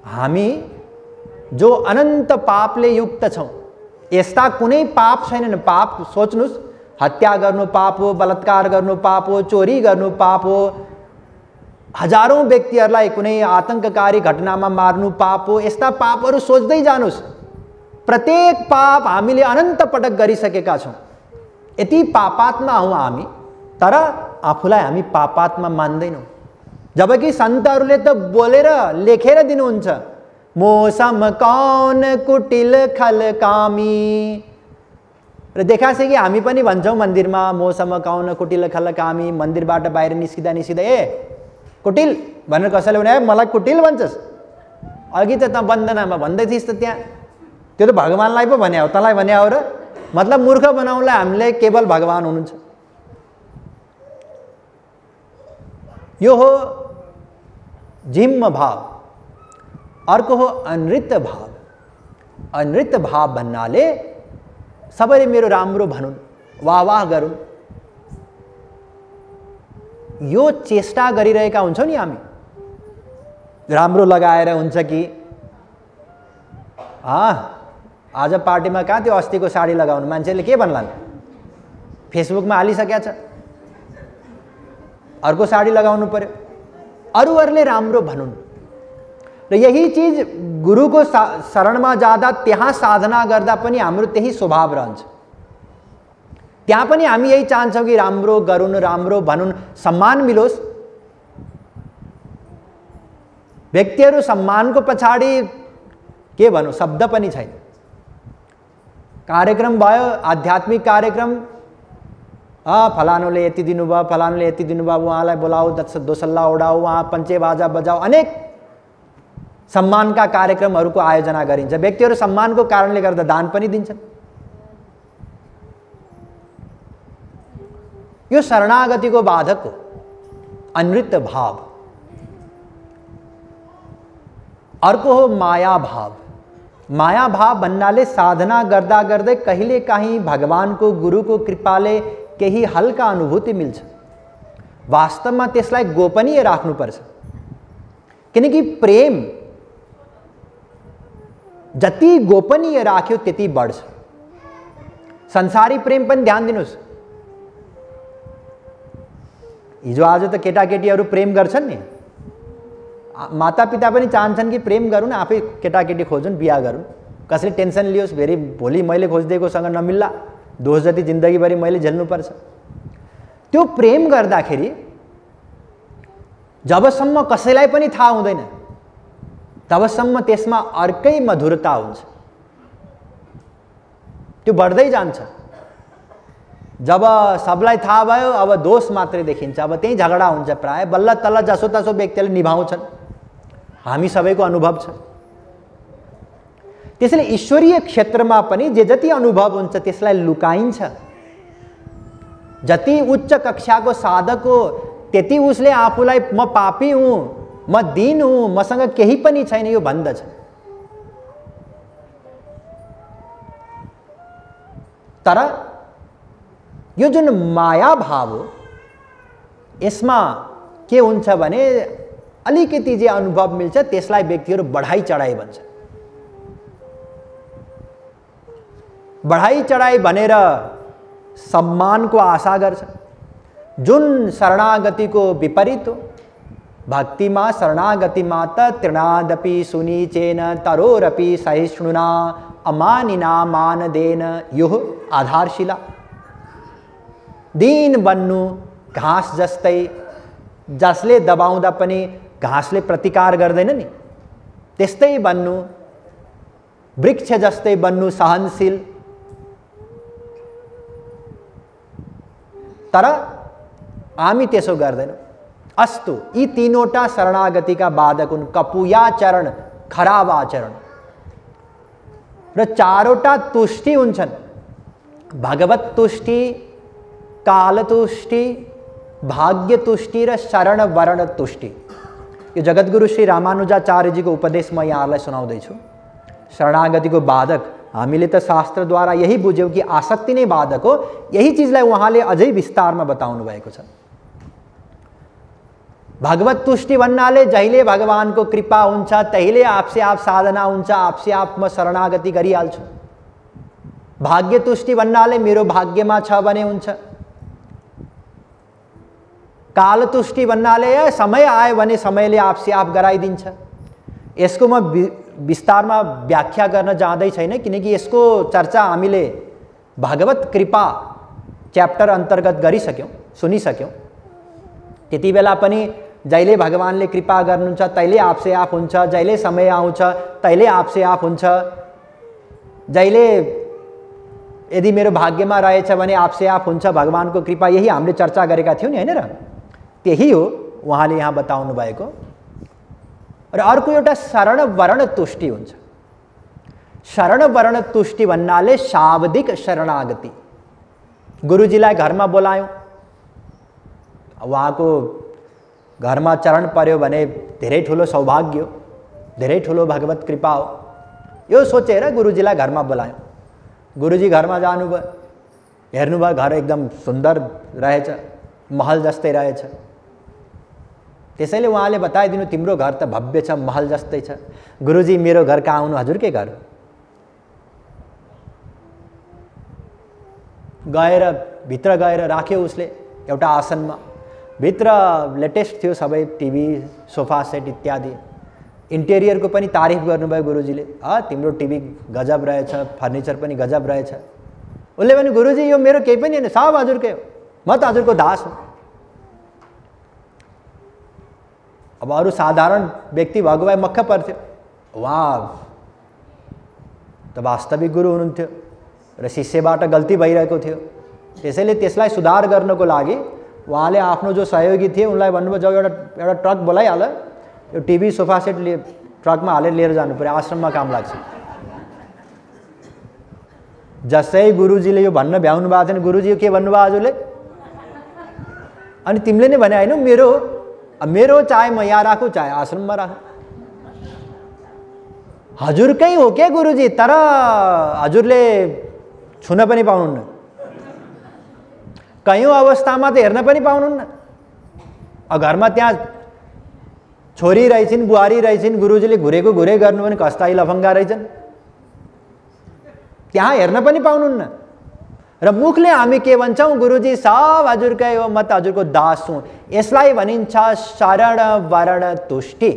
हामी जो अनन्त पापले युक्त छौं, यस्ता कुनै पाप छैनन्। पाप सोच्नुस्, हत्या गर्नु पाप हो, बलात्कार गर्नु पाप हो, चोरी गर्नु पाप हो, हजारौं व्यक्तिहरूलाई कुनै आतंककारी घटनामा मार्नु पाप हो। यस्ता पापहरू सोच्दै जानुस्। प्रत्येक पाप हामीले अनन्त पटक गरिसकेका छौं। यति पापात्मा हौं हामी, तर आफूलाई हामी पापात्मा मान्दैनौं। जबकि सन्तहरूले त बोलेर लेखेर दिनुहुन्छ, मौसम कौन कुटिल खल कामी। र देखाछ कि हामी पनि भन्छौं मन्दिरमा, मौसम कौन कुटिल खल कामी। मन्दिरबाट बाहिर निस्किँदा निस्किँदा ए कुटिल भनेर कसैले भने मलाई कुटिल भन्छस्, अघि त त वन्दनामा भन्दै थिइस् त त्यहाँ, त्यो त भगवानलाई पो भन्या हो, तँलाई भन्या हो र? मतलब मूर्ख बनाउनलाई हामीले केवल भगवान हुनुहुन्छ। यो हो जिम्म भाव। अर्को हो अनृत भाव। अनृत भाव भन्नाले सबैले मेरो राम्रो भनुन्, वाह वाह गरून्, यो चेष्टा गरिरहेका हुन्छौं नि हामी। राम्रो लगाएर हुन्छ कि आज पार्टीमा कहाँ त्यो अस्तिको साडी लगाउनु, मान्छेले के भन्लान्, फेसबुकमा हालिसकेका छ, अर्को साडी लगाउनु पर्यो, अरूहरूले राम्रो भनुन्। र यही चीज गुरुको शरणमा जाँदा त्यहाँ साधना गर्दा पनि हाम्रो त्यही स्वभाव रहन्छ। त्यहाँ पनि हामी यही चाहन्छौँ कि राम्रो गरून्, राम्रो भनुन्, सम्मान मिलोस्। व्यक्तिहरू सम्मानको पछाडि के भनौँ शब्द पनि छैन। कार्यक्रम भयो, आध्यात्मिक कार्यक्रम, फलानुले यति दिनुभयो, फलानुले यति दिनुभयो, उहाँलाई बोलाऊ, दोसल्ला उडाऊ, उहाँ पञ्चे बाजा बजाऊ, अनेक सम्मानका कार्यक्रमहरूको आयोजना गरिन्छ। व्यक्तिहरू सम्मानको कारणले गर्दा दान पनि दिन्छन्। यो शरणागतिको बाधक हो, अनृत भाव। अर्को हो माया भाव। माया भाव भन्नाले साधना गर्दा गर्दै कहिलेकाहीँ भगवानको गुरुको कृपाले केही हल्का अनुभूति मिल्छ। वास्तवमा त्यसलाई गोपनीय राख्नुपर्छ, किनकि प्रेम जति गोपनीय राख्यो त्यति बढ्छ। संसारी प्रेम पनि ध्यान दिनुस्। हिजो आज त केटाकेटीहरू प्रेम गर्छन् नि, मातापिता पनि चाहन्छन् कि प्रेम गरून्, आफै केटाकेटी खोजुन्, बिहा गरून्। कसैले टेन्सन लियोस्, फेरि भोलि मैले खोजिदिएकोसँग नमिल्ला, दोष जति जिन्दगीभरि मैले झेल्नुपर्छ। त्यो प्रेम गर्दाखेरि जबसम्म कसैलाई पनि थाहा हुँदैन तबसम्म त्यसमा अर्कै मधुरता हुन्छ, त्यो बढ्दै जान्छ। जब सबलाई थाहा भयो अब दोष मात्रै देखिन्छ, अब त्यही झगडा हुन्छ प्राय। बल्ल तल्ल जसोतसो व्यक्तिले निभाउँछन्, हामी सबैको अनुभव छ। त्यसैले ईश्वरीय क्षेत्रमा पनि जे जति अनुभव हुन्छ त्यसलाई लुकाइन्छ। जति उच्च कक्षाको साधक हो त्यति उसले आफूलाई म पापी हुँ, म दीन हुँ, मसँग केही पनि छैन यो भन्दछ। तर यो जुन माया भाव हो यसमा के हुन्छ भने अलिकति जे अनुभव मिल्छ त्यसलाई व्यक्तिहरू बढाई चढाई भन्छ। बढाई चढाई भनेर सम्मानको आशा गर्छ, जुन शरणागतिको विपरीत हो। भक्तिमा शरणागतिमा त तृणादपि सुनीचेन तरोरपि सहिष्णुना अमानिना मानदेन यो आधारशिला। दीन बन्नु घाँस जस्तै, जसले दबाउँदा पनि घाँसले प्रतिकार गर्दैन नि, त्यस्तै बन्नु। वृक्ष जस्तै बन्नु सहनशील। तर हामी त्यसो गर्दैनौँ। अस्तु, यी तीनवटा शरणागतिका बाधक हुन्: कपुयाचरण, खराब आचरण, र चारवटा तुष्टि हुन्छन्: भगवत तुष्टि, काल तुष्टि, भाग्य तुष्टि र शरण वरण तुष्टि। यो जगद्गुरु श्री रामानुजाचार्यजीको उपदेश म यहाँहरूलाई सुनाउँदैछु। शरणागतिको बाधक हामीले त शास्त्रद्वारा यही बुझ्यौँ कि आसक्ति नै बाधक हो। यही चिजलाई उहाँले अझै विस्तारमा बताउनु भएको छ। भगवत तुष्टि भन्नाले जहिले भगवानको कृपा हुन्छ तहिले आपसे आप साधना हुन्छ, आपसे आप म शरणागति गरिहाल्छु। भाग्य तुष्टि भन्नाले मेरो भाग्यमा छ भने हुन्छ। काल तुष्टि भन्नाले समय आयो भने समयले आपसे आप गराइदिन्छ। यसको म विस्तारमा व्याख्या गर्न जाँदै छैन, किनकि यसको चर्चा हामीले भगवत कृपा च्याप्टर अन्तर्गत गरिसक्यौँ, सुनिसक्यौँ। त्यति बेला पनि जहिले भगवानले कृपा गर्नुहुन्छ तैले आपसे आप हुन्छ, जहिले समय आउँछ तैले आपसे आप हुन्छ, जहिले यदि मेरो भाग्यमा रहेछ भने आपसे आप हुन्छ, भगवानको कृपा। यही हामीले चर्चा गरेका थियौँ नि, हैन र? त्यही हो उहाँले यहाँ बताउनु भएको। र अर्को एउटा शरण वरण तुष्टि हुन्छ। शरण वरण तुष्टि भन्नाले शाब्दिक शरणागति। गुरुजीलाई घरमा बोलायौँ, उहाँको घरमा चरण पर्यो भने धेरै ठुलो सौभाग्य हो, धेरै ठुलो भगवत कृपा हो। यो सोचेर गुरुजीलाई घरमा बोलायौँ। गुरुजी घरमा जानुभयो, हेर्नुभयो घर एकदम सुन्दर रहेछ, महल जस्तै रहेछ। त्यसैले उहाँले बताइदिनु, तिम्रो घर त भव्य छ, महल जस्तै छ। गुरुजी मेरो घर कहाँ आउनु, हजुरकै घर। गएर भित्र गएर राख्यो उसले एउटा आसनमा। भित्र लेटेस्ट थियो सबै, टिभी, सोफा सेट इत्यादि। इन्टेरियरको पनि तारिफ गर्नुभयो गुरुजीले। तिम्रो टिभी गजब रहेछ, फर्निचर पनि गजब रहेछ। उसले भने गुरुजी यो मेरो केही पनि हैन, सब हजुरकै हो, म त हजुरको दास हुँ। अब अरू साधारण व्यक्ति भएको भए मक्ख पर्थ्यो, उहाँ त वास्तविक गुरु हुनुहुन्थ्यो र शिष्यबाट गल्ती भइरहेको थियो। त्यसैले त्यसलाई सुधार गर्नको लागि उहाँले आफ्नो जो सहयोगी थिए उनलाई भन्नुभयो, जाऊ एउटा ट्रक बोलाइहाल, यो टिभी सोफा सेट ट्रकमा हालेर लिएर जानु पर्यो, आश्रममा काम लाग्छ। जसै गुरुजीले यो भन्न भ्याउनु भएको थिएन, गुरुजी यो के भन्नुभयो हजुरले? अनि तिमीले नै भने होइन, मेरो चाहे म यहाँ राखौँ चाहे आश्रममा राखौँ, हजुरकै हो क्या गुरुजी, तर हजुरले छुन पनि पाउनुहुन्न, कयौं अवस्थामा त हेर्न पनि पाउनुहुन्न। घरमा त्यहाँ छोरी रहेछिन्, बुहारी रहेछिन्, गुरुजीले घुरेको घुरे गर्नु भने कस्ता लफङ्गा रहेछन्, त्यहाँ हेर्न पनि पाउनुहुन्न। र मुखले हामी के भन्छौँ? गुरुजी सब हजुरकै हो, म त हजुरको दास हुँ। यसलाई भनिन्छ शरण वरण तुष्टि,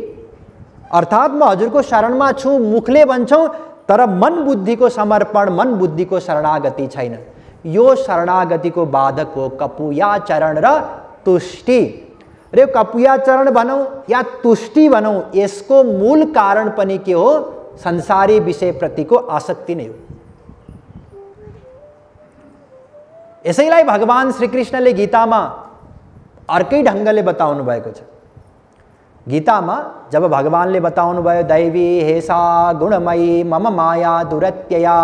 अर्थात् म हजुरको शरणमा छु, मुखले भन्छौँ, तर मन बुद्धिको समर्पण, मन बुद्धिको शरणागति छैन। यो शरणागतिको बाधक हो कपुयाचरण र तुष्टि। र कपुयाचरण भनौँ या तुष्टि भनौँ, यसको मूल कारण पनि के हो? संसारी विषय प्रतिको आसक्ति नै हो। यसैलाई भगवान श्रीकृष्णले गीतामा अर्कै ढङ्गले बताउनु भएको छ। गीतामा जब भगवानले बताउनु भयो, दैवी हेसा गुणमयी मम माया दुरत्यया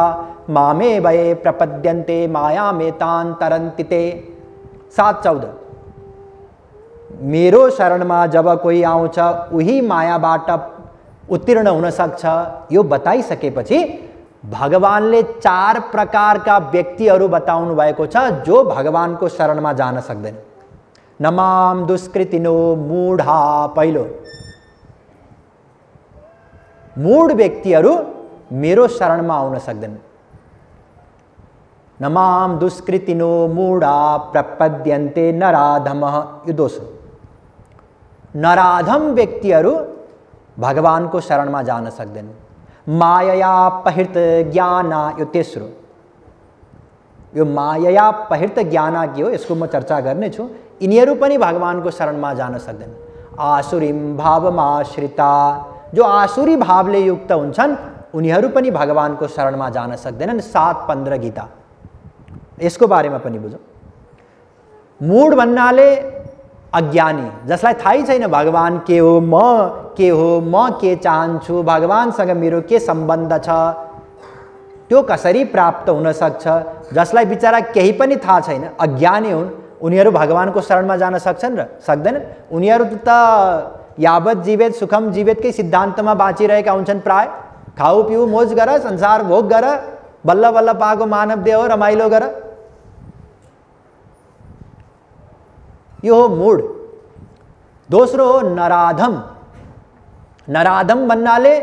मामे भए प्रपद्यन्ते माया मेतान तरन्ति ते 7:14, मेरो शरणमा जब कोही आउँछ उही मायाबाट उत्तीर्ण हुन सक्छ। यो बताइसकेपछि भगवानले 4 प्रकारका व्यक्तिहरू बताउनु भएको छ जो भगवानको शरणमा जान सक्दैन। नमाम दुष्कृतिनो मूढा, पहिलो मूढ व्यक्तिहरू मेरो शरणमा आउन सक्दैन। नमाम दुष्कृतिनो मूढा प्रपद्यन्ते नराधमः, यो दोस्रो। नराधम व्यक्तिहरू भगवानको शरणमा जान सक्दैन। मायया पहिर्त ज्ञाना, यो तेस्रो। यो मायया पहिर्त ज्ञाना के हो, यसको म चर्चा गर्नेछु। यिनीहरू पनि भगवानको शरणमा जान सक्दैन। आसुरीम भावमाश्रिता, जो आसुरी भावले युक्त हुन्छन् उनीहरू पनि भगवानको शरणमा जान सक्दैनन्। 7:15 गीता, यसको बारेमा पनि बुझौँ। मूढ भन्नाले अज्ञानी, जसलाई थाहै छैन भगवान के हो, म के हो, म के चाहन्छु, भगवानसँग मेरो के सम्बन्ध छ, त्यो कसरी प्राप्त हुन सक्छ, जसलाई बिचारा केही पनि थाहा छैन, अज्ञानी हुन्, उनीहरू भगवानको शरणमा जान सक्छन् र सक्दैनन्। उनीहरू त यावत जीवेत सुखम जीवेतकै सिद्धान्तमा बाँचिरहेका हुन्छन्। प्राय खाऊ पिऊ मोज गर, संसार भोग गर, बल्ल बल्ल पाएको मानव देह हो, रमाइलो गर, यो हो मूढ। दोस्रो हो नराधम। नराधम भन्नाले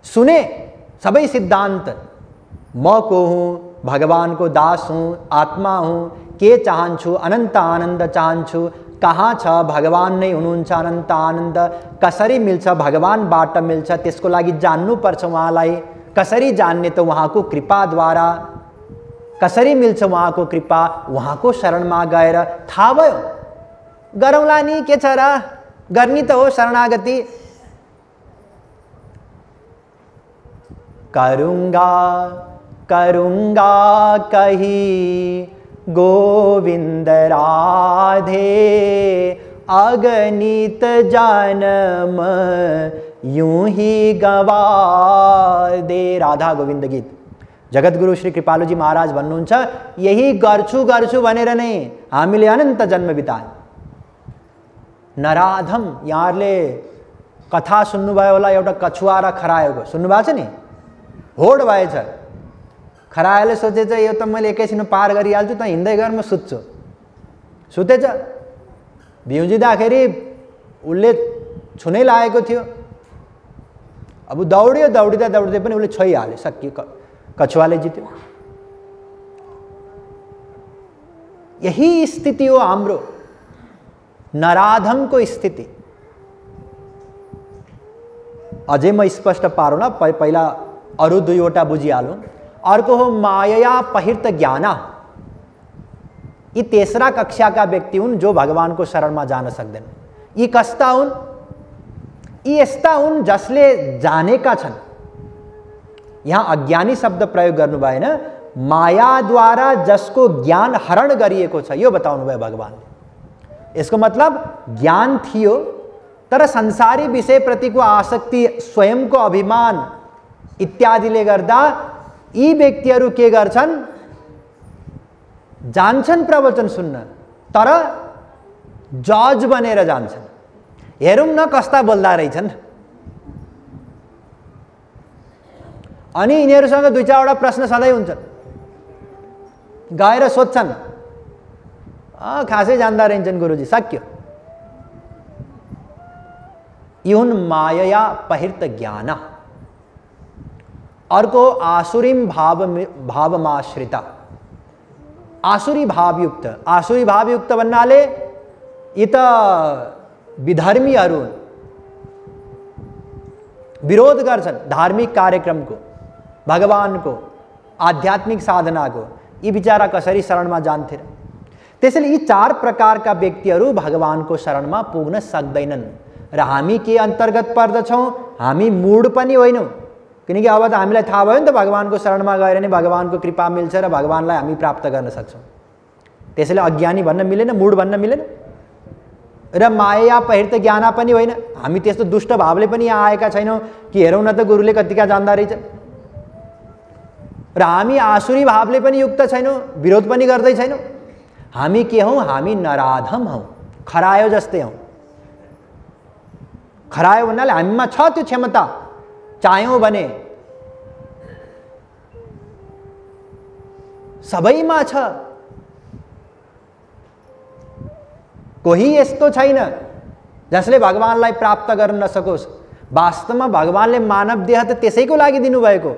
सुने सबै सिद्धान्त, म को हुँ, भगवानको दास हुँ, आत्मा हुँ, के चाहन्छु, अनन्त आनन्द चाहन्छु, कहाँ छ भगवान नै हुनुहुन्छ, अनन्त आनन्द कसरी मिल्छ, भगवानबाट मिल्छ, त्यसको लागि जान्नुपर्छ उहाँलाई। कसरी जान्ने? त उहाँको कृपाद्वारा। कसरी मिल्छ उहाँको कृपा? उहाँको शरणमा गएर थाहा भयो, गरौँला नि, के छ र, गर्नी त हो शरणागति। करूँगा करूँगा कही गोविंद राधे, अगणित जन्म यूं ही गवा दे। राधा गोविंद गीत। जगद्गुरु श्री कृपालुजी महाराज भन्नुहुन्छ, यही गर्छु गर्छु भनेर नै हामीले अनन्त जन्म बितायौं। नराधम, यहाँहरूले कथा सुन्नुभयो होला, एउटा कछुवा र खरायोको, सुन्नुभएको छ नि? होड भएछ, खरायोले सोचेछ यो त मैले एकैछिनमा पार गरिहाल्छु, त हिँड्दै गएर म सुत्छु। सुतेछ, भिउजिँदाखेरि उसले छुनै लागेको थियो, अब दौडियो, दौडिँदा दौडिँदै पनि उसले छोइहाल्यो, सकियो, कछुवाले जित्यो। यही स्थिति हो हाम्रो, नराधमको स्थिति। अझै म स्पष्ट पारौँ न, पहिला अरू 2वटा बुझिहालौँ। अर्को हो माया पहिर्त ज्ञाना। यी तेस्रा कक्षाका व्यक्ति हुन् जो भगवानको शरणमा जान सक्दैन। यी कस्ता हुन्? यी यस्ता हुन् जसले जानेका छन्। यहाँ अज्ञानी शब्द प्रयोग गर्नु भएन, मायाद्वारा जसको ज्ञान हरण गरिएको छ यो बताउनु भयो भगवानले। यसको मतलब ज्ञान थियो तर संसारी विषयप्रतिको आसक्ति, स्वयंको अभिमान इत्यादिले गर्दा यी व्यक्तिहरू के गर्छन्? जान्छन् प्रवचन सुन्न तर जज बनेर जान्छन्। हेरौँ न कस्ता बोल्दा रहेछन्। अनि यिनीहरूसँग दुई चारवटा प्रश्न सधैँ हुन्छन्, गएर सोध्छन्, खासै जान्दा रहन्छन् गुरुजी, सक्यो। यी हुन् माया पहिर्त ज्ञान। अर्को आसुरीम भावमाश्रिता। आसुरी भावयुक्त। आसुरी भावयुक्त भन्नाले यी त विधर्मीहरू विरोध गर्छन् धार्मिक कार्यक्रमको, भगवानको, आध्यात्मिक साधनाको। यी बिचारा कसरी शरणमा जान्थे र? त्यसैले यी चार प्रकारका व्यक्तिहरू भगवानको शरणमा पुग्न सक्दैनन्। र हामी के अन्तर्गत पर्दछौँ? हामी मूढ पनि होइनौँ, किनकि अब त हामीलाई थाहा भयो नि त भगवानको शरणमा गएर नै भगवानको कृपा मिल्छ र भगवानलाई हामी प्राप्त गर्न सक्छौँ। त्यसैले अज्ञानी भन्न मिलेन, मूढ भन्न मिलेन। र माया पहिर्त ज्ञान पनि होइन। हामी त्यस्तो दुष्ट भावले पनि यहाँ आएका छैनौँ कि हेरौँ न त गुरुले कतिका जान्दा रहेछ। र हामी आसुरी भावले पनि युक्त छैनौँ, विरोध पनि गर्दै छैनौँ। हामी के हौँ? हामी नराधम हौँ, खरायो जस्तै हौँ। खरायो भन्नाले हामीमा छ त्यो क्षमता, चाह्यौँ भने सबैमा छ। कोही यस्तो छैन जसले भगवानलाई प्राप्त गर्न नसकोस्। वास्तवमा भगवानले मानव देह त त्यसैको लागि दिनुभएको,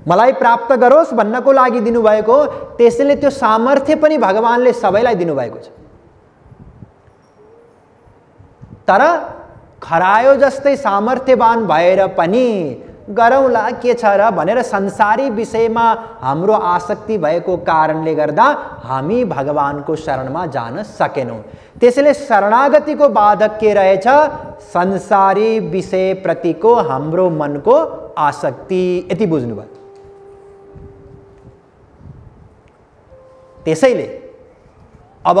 मलाई प्राप्त गरोस् भन्नको लागि दिनुभएको। त्यसैले त्यो सामर्थ्य पनि भगवानले सबैलाई दिनुभएको छ। तर खरायो जस्तै सामर्थ्यवान भएर पनि गरौँला के छ र भनेर संसारी विषयमा हाम्रो आसक्ति भएको कारणले गर्दा हामी भगवानको शरणमा जान सकेनौँ। त्यसैले शरणागतिको बाधक के रहेछ? संसारी विषयप्रतिको हाम्रो मनको आसक्ति। यति बुझ्नुभयो। त्यसैले अब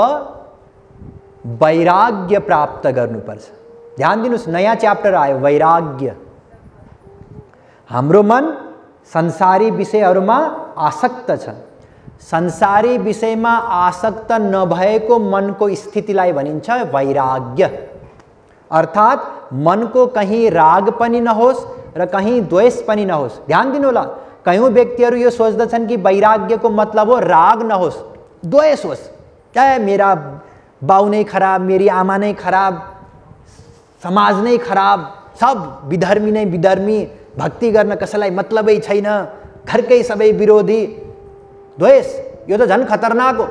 वैराग्य प्राप्त गर्नुपर्छ। ध्यान दिनुस्, नयाँ च्याप्टर आयो, वैराग्य। हाम्रो मन संसारी विषयहरूमा आसक्त छ। संसारी विषयमा आसक्त नभएको मनको स्थितिलाई भनिन्छ वैराग्य। अर्थात् मनको कहीँ राग पनि नहोस् र कहीँ द्वेष पनि नहोस्। ध्यान दिनु होला, कयौँ व्यक्तिहरू यो सोच्दछन् कि वैराग्यको मतलब हो राग नहोस्, द्वेष होस्। क्या मेरा बाउ नै खराब, मेरी आमा नै खराब, समाज नै खराब, सब विधर्मी नै विधर्मी, भक्ति गर्न कसैलाई मतलबै छैन, घरकै सबै विरोधी। द्वेष यो त झन् खतरनाक हो।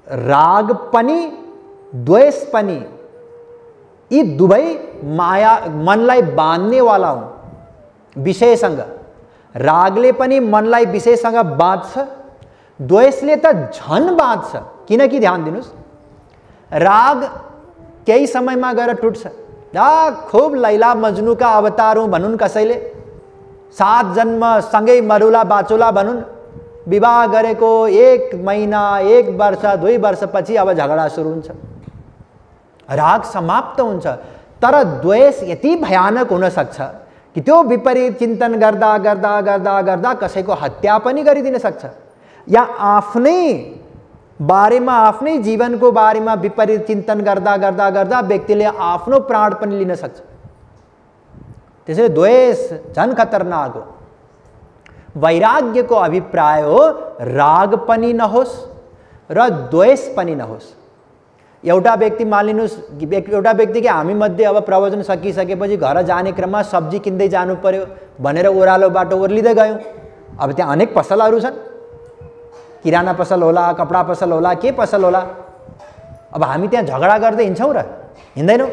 राग पनि द्वेष पनि यी दुवै माया मनलाई बाँध्नेवाला हुन् विषयसँग। रागले पनि मनलाई विषयसँग बाँध्छ, द्वेषले त झन् बाँध्छ। किनकि ध्यान दिनुस्, राग केही समयमा गएर टुट्छ। खूब लैला मजनूका अवतार हूँ भनुन् कसैले, 7 जन्म सँगै मरुला बाचुला भनुन्, विवाह गरेको 1 महिना 1 वर्ष 2 वर्षपछि अब झगडा सुरु हुन्छ, राग समाप्त हुन्छ। तर द्वेष यति भयानक हुन सक्छ कि त्यो विपरीत चिन्तन गर्दा गर्दा गर्दा गर्दा कसैको हत्या पनि गरिदिन सक्छ, या आफ्नै बारेमा, आफ्नै जीवनको बारेमा विपरीत चिन्तन गर्दा गर्दा गर्दा व्यक्तिले आफ्नो प्राण पनि लिन सक्छ। त्यसैले द्वेष झन् खतरनाक हो। वैराग्यको अभिप्राय हो राग पनि नहोस् र द्वेष पनि नहोस्। एउटा व्यक्ति मानिलिनुस्, एउटा व्यक्ति कि हामी मध्ये अब प्रवचन सकिसकेपछि घर जाने क्रममा सब्जी किन्दै जानु पर्यो भनेर ओह्रालो बाटो ओर्लिँदै गयौँ। अब त्यहाँ अनेक पसलहरू छन्, किराना पसल होला, कपडा पसल होला, के पसल होला। अब हामी त्यहाँ झगडा गर्दै हिँड्छौँ र हिँड्दैनौँ?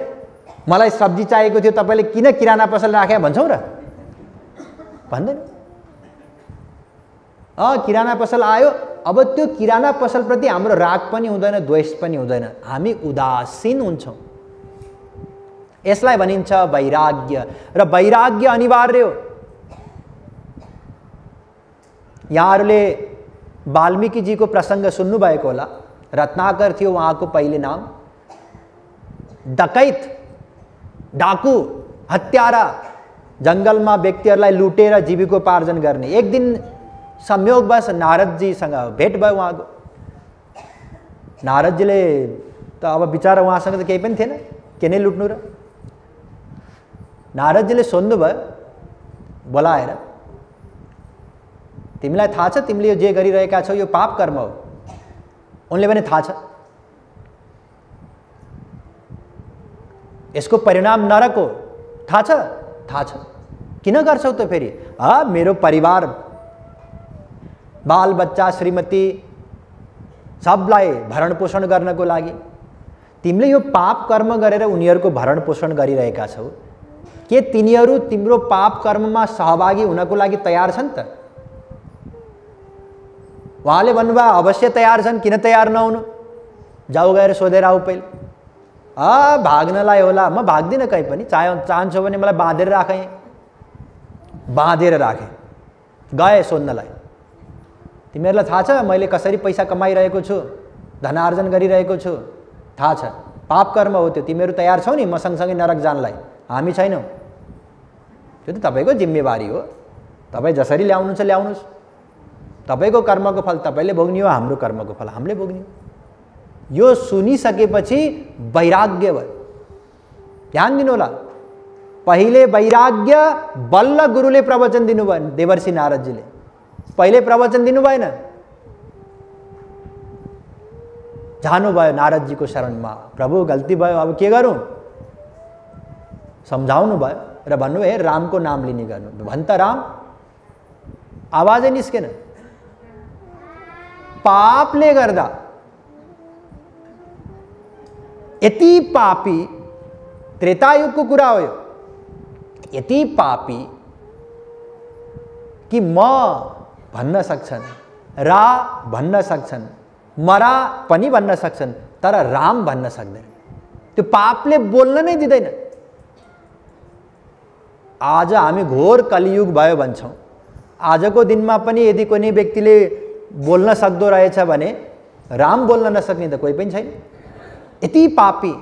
मलाई सब्जी चाहिएको थियो, तपाईँले किन किराना पसल राखे भन्छौँ र? भन्दैन। किराना पसल आयो, अब त्यो किराना पसलप्रति हाम्रो राग पनि हुँदैन, द्वेष पनि हुँदैन, हामी उदासीन हुन्छौँ। यसलाई भनिन्छ वैराग्य, र वैराग्य अनिवार्य हो। यहाँहरूले वाल्मीकिजीको प्रसङ्ग सुन्नुभएको होला। रत्नाकर थियो उहाँको पहिले नाम। डकैत, डाकु, हत्यारा, जङ्गलमा व्यक्तिहरूलाई लुटेर जीविकोपार्जन गर्ने। एक दिन संयोगवश नारदजीसँग भेट भयो उहाँको। नारदजीले त अब बिचारा उहाँसँग त केही पनि थिएन, के नै लुट्नु र। नारदजीले सोध्नुभयो बोलाएर, तिमीलाई थाहा छ तिमीले यो जे गरिरहेका छौ यो पाप कर्म हो? उनले भने थाहा छ। यसको परिणाम नरक हो, थाहा छ? थाहा छ। किन गर्छौ त फेरि? मेरो परिवार, बाल बच्चा, श्रीमती सबलाई भरण पोषण गर्नको लागि। तिमीले यो पाप कर्म गरेर उनीहरूको भरण पोषण गरिरहेका छौ, के तिनीहरू तिम्रो पाप कर्ममा सहभागी हुनको लागि तयार छन् त? उहाँले भन्नुभयो अवश्य तयार छन्, किन तयार नहुनु? जाऊ गएर सोधेर आऊ पहिले। भाग्नलाई होला, म भाग्दिनँ कहीँ पनि, चाहन्छौ भने मलाई बाँधेर राखेँ। बाँधेर राखेँ, गए सोध्नलाई। तिमीहरूलाई थाहा छ मैले कसरी पैसा कमाइरहेको छु, धनार्जन गरिरहेको छु? थाहा छ। पाप कर्म हो त्यो। तिमीहरू तयार छौ नि म सँगसँगै नरक जानलाई? हामी छैनौँ। त्यो त तपाईँको जिम्मेवारी हो। तपाईँ जसरी ल्याउनुहुन्छ ल्याउनुहोस्। तपाईँको कर्मको फल तपाईँले भोग्ने हो, हाम्रो कर्मको फल हामीले भोग्ने हो। यो सुनिसकेपछि वैराग्य भयो। ध्यान दिनु होला। पहिले वैराग्य बल्ल गुरुले प्रवचन दिनुभयो, देवर्षि नारदजीले। पहिले प्रवचन दिनु भएन। जानुभयो नारदजीको शरणमा। प्रभु गल्ती भयो, अब के गरौँ? सम्झाउनु भयो र भन्नुभयो हे रामको नाम लिने गर्नु। भन्छ राम, आवाजै निस्केन। पापले गर्दा यति पापी, त्रेतायुगको कुरा हो यो, यति पापी कि म भन्न सक्छन्, रा भन्न सक्छन्, मरा पनि भन्न सक्छन्, तर राम भन्न सक्दैन। त्यो पापले बोल्न नै दिँदैन। आज हामी घोर कलियुग भयो भन्छौँ। आजको दिनमा पनि यदि कुनै व्यक्तिले बोल्न सक्दो रहेछ भने राम बोल्न नसक्ने त कोही पनि छैन। यति पापी।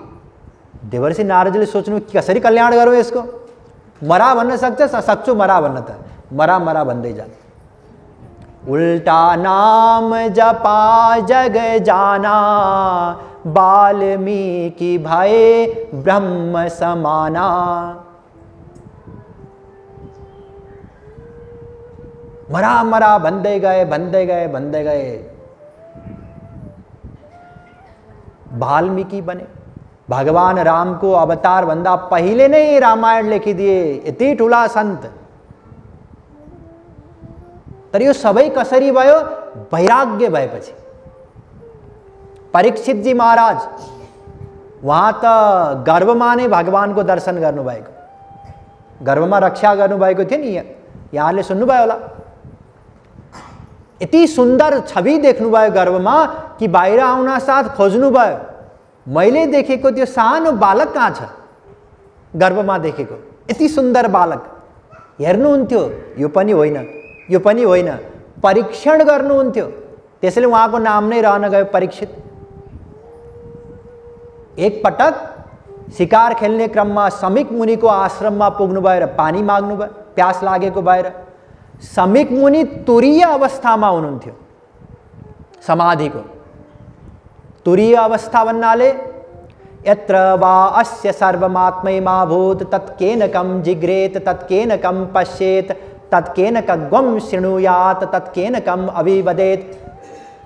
देवर्षि नारदजीले सोच्नु कसरी कल्याण गरौँ यसको? मरा भन्न सक्छ? सक्छु मरा भन्न त। मरा मरा भन्दै जान्छ। उल्टा नाम जपा जग जाना, वाल्मीकि भये ब्रह्म समाना। मरा मरा भन्दै गए, भन्दै गए, भन्दै गए, वाल्मीकि बने। भगवान राम को अवतार भन्दा पहिले नै रामायण लेखिदिए। यति ठुला सन्त। तर यो सबै कसरी भयो? वैराग्य भएपछि। परीक्षित जी महाराज वहाँ त गर्भमा नै भगवानको दर्शन गर्नुभएको, गर्भमा रक्षा गर्नुभएको थियो नि। यहाँले सुन्नुभयो होला। यति सुन्दर छवि देख्नुभयो गर्भमा कि बाहिर आउन साथ खोज्नुभयो। मैले देखेको त्यो सानो बालक कहाँ छ? गर्भमा देखेको यति सुन्दर बालक हेर्नुहुन्थ्यो। यो पनि होइन, यो पनि होइन, परीक्षण गर्नुहुन्थ्यो। त्यसैले उहाँको नाम नै रहन गयो परीक्षित। एक पटक शिकार खेल्ने क्रममा समीक मुनिको आश्रममा पुग्नुभयो र पानी माग्नुभयो, प्यास लागेको भएर। समीक मुनि तुरीय अवस्थामा हुनुहुन्थ्यो, समाधिको। तुरीय अवस्था भन्नाले यत्र वा अस्य सर्वमात्मैमाभूत तत्केन कं जिग्रेत तत्केन कं पश्येत तत्केन कग्वं शृणुयात तत्केन कं अभिवदेत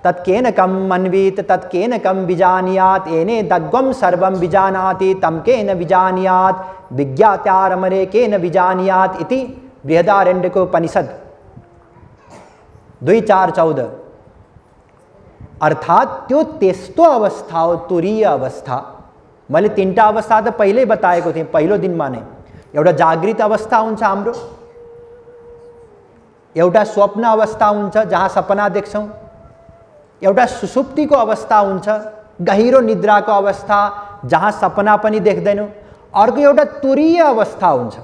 तत्केन कं मन्वीत तत्केन कं विजानीयात येने दग्वं सर्वं विजानाति तं केन विजानीयात विज्ञात्यारमरे केन विजानीयात इति बृहदारण्यकोपनिषद 2:4-14। अर्थात त्यो त्यस्तो अवस्था हो, तुरीय अवस्था। मैले तीनटा अवस्था त पहिल्यै बताएको थिएँ, पहिलो दिनमा नै। एउटा जागृत अवस्था हुन्छ हाम्रो, एउटा स्वप्न अवस्था हुन्छ जहाँ सपना देख्छौं, एउटा सुसुप्तिको अवस्था हुन्छ, गहिरो निद्राको अवस्था जहाँ सपना पनि देख्दैनौं, अर्को एउटा तुरीय अवस्था हुन्छ।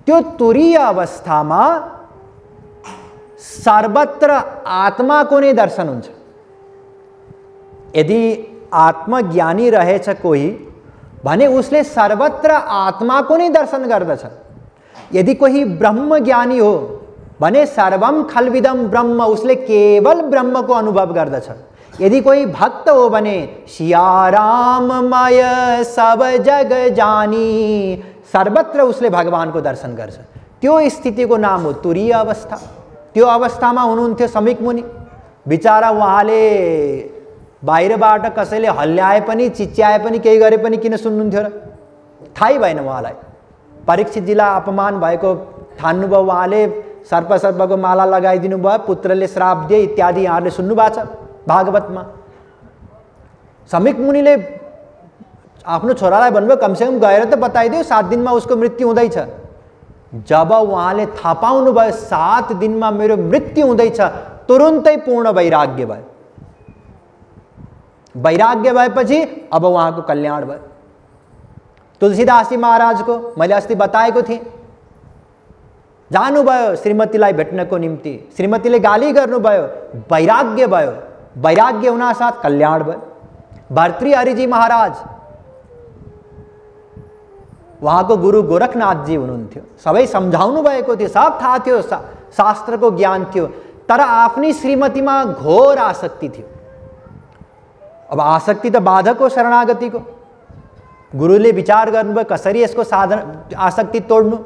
त्यो तुरीय अवस्थामा सर्वत्र आत्माको नै दर्शन हुन्छ। यदि आत्मज्ञानी रहेछ कोही भने उसले सर्वत्र आत्माको नै दर्शन गर्दछ। यदि कोही ब्रह्मज्ञानी हो भने सर्वम खल्विदम ब्रह्म, उसले केवल ब्रह्मको अनुभव गर्दछ। यदि कोही भक्त हो भने सियाराममय सब जग जानी, सर्वत्र उसले भगवानको दर्शन गर्छ। त्यो स्थितिको नाम हो तुरीय अवस्था। त्यो अवस्थामा हुनुहुन्थ्यो समीक मुनि। बिचारा उहाँले बाहिरबाट कसैले हल्ल्याए पनि, चिच्याए पनि, केही गरे पनि किन सुन्नुहुन्थ्यो र? थाहै भएन उहाँलाई। परीक्षितजीलाई अपमान भएको ठान्नुभयो उहाँले, सर्पको माला लगाइदिनु भयो, पुत्रले श्राप दिए इत्यादि यहाँले सुन्नु भएको छ भागवतमा। समीक मुनिले आफ्नो छोरालाई भन्नुभयो कमसेकम गएर त बताइदियो, 7 दिनमा उसको मृत्यु हुँदैछ। जब उहाँले थाहा पाउनुभयो 7 दिनमा मेरो मृत्यु हुँदैछ, तुरुन्तै पूर्ण वैराग्य भयो। वैराग्य भएपछि अब उहाँको कल्याण भयो। तुलसीदासजी महाराजको मैले अस्ति बताएको थिएँ, जानुभयो श्रीमतीलाई भेट्नको निम्ति, श्रीमतीले गाली गर्नुभयो, वैराग्य भयो। वैराग्य हुनासाथ कल्याण भयो। भर्तृहरिजी महाराज, उहाँको गुरु गोरखनाथजी हुनुहुन्थ्यो, सबै सम्झाउनु भएको थियो, सब थाहा थियो, शास्त्रको ज्ञान थियो, तर आफ्नै श्रीमतीमा घोर आसक्ति थियो। अब आसक्ति त बाधक हो शरणागतिको। गुरुले विचार गर्नुभयो कसरी यसको साधन आसक्ति तोड्नु।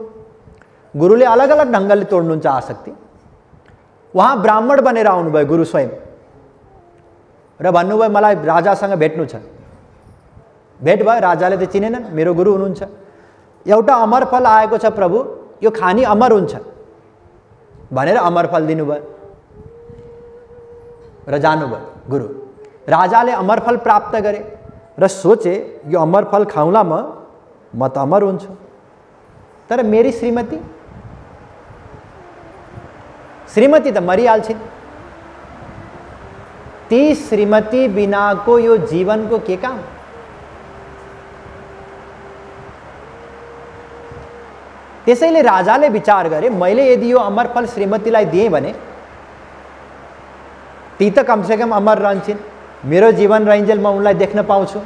गुरुले अलग अलग ढङ्गले तोड्नुहुन्छ आसक्ति। उहाँ ब्राह्मण बनेर आउनुभयो गुरु स्वयं र भन्नुभयो मलाई राजासँग भेट्नु छ। भेट भयो, राजाले त चिनेनन्, मेरो गुरु हुनुहुन्छ। एउटा अमरफल आएको छ प्रभु, यो खानी अमर हुन्छ भनेर अमरफल दिनुभयो र जानुभयो गुरु। राजाले अमरफल प्राप्त गरे र सोचे यो अमरफल खाउँला म त अमर हुन्छु, तर मेरी श्रीमती त मरिहाल्छिन्। ती श्रीमती बिनाको यो जीवनको के काम? त्यसैले राजाले विचार गरे मैले यदि यो अमरफल श्रीमतीलाई दिएँ भने ती त कमसेकम अमर रहन्छन्, मेरो जीवन रहिन्जेल म उनलाई देख्न पाउँछु।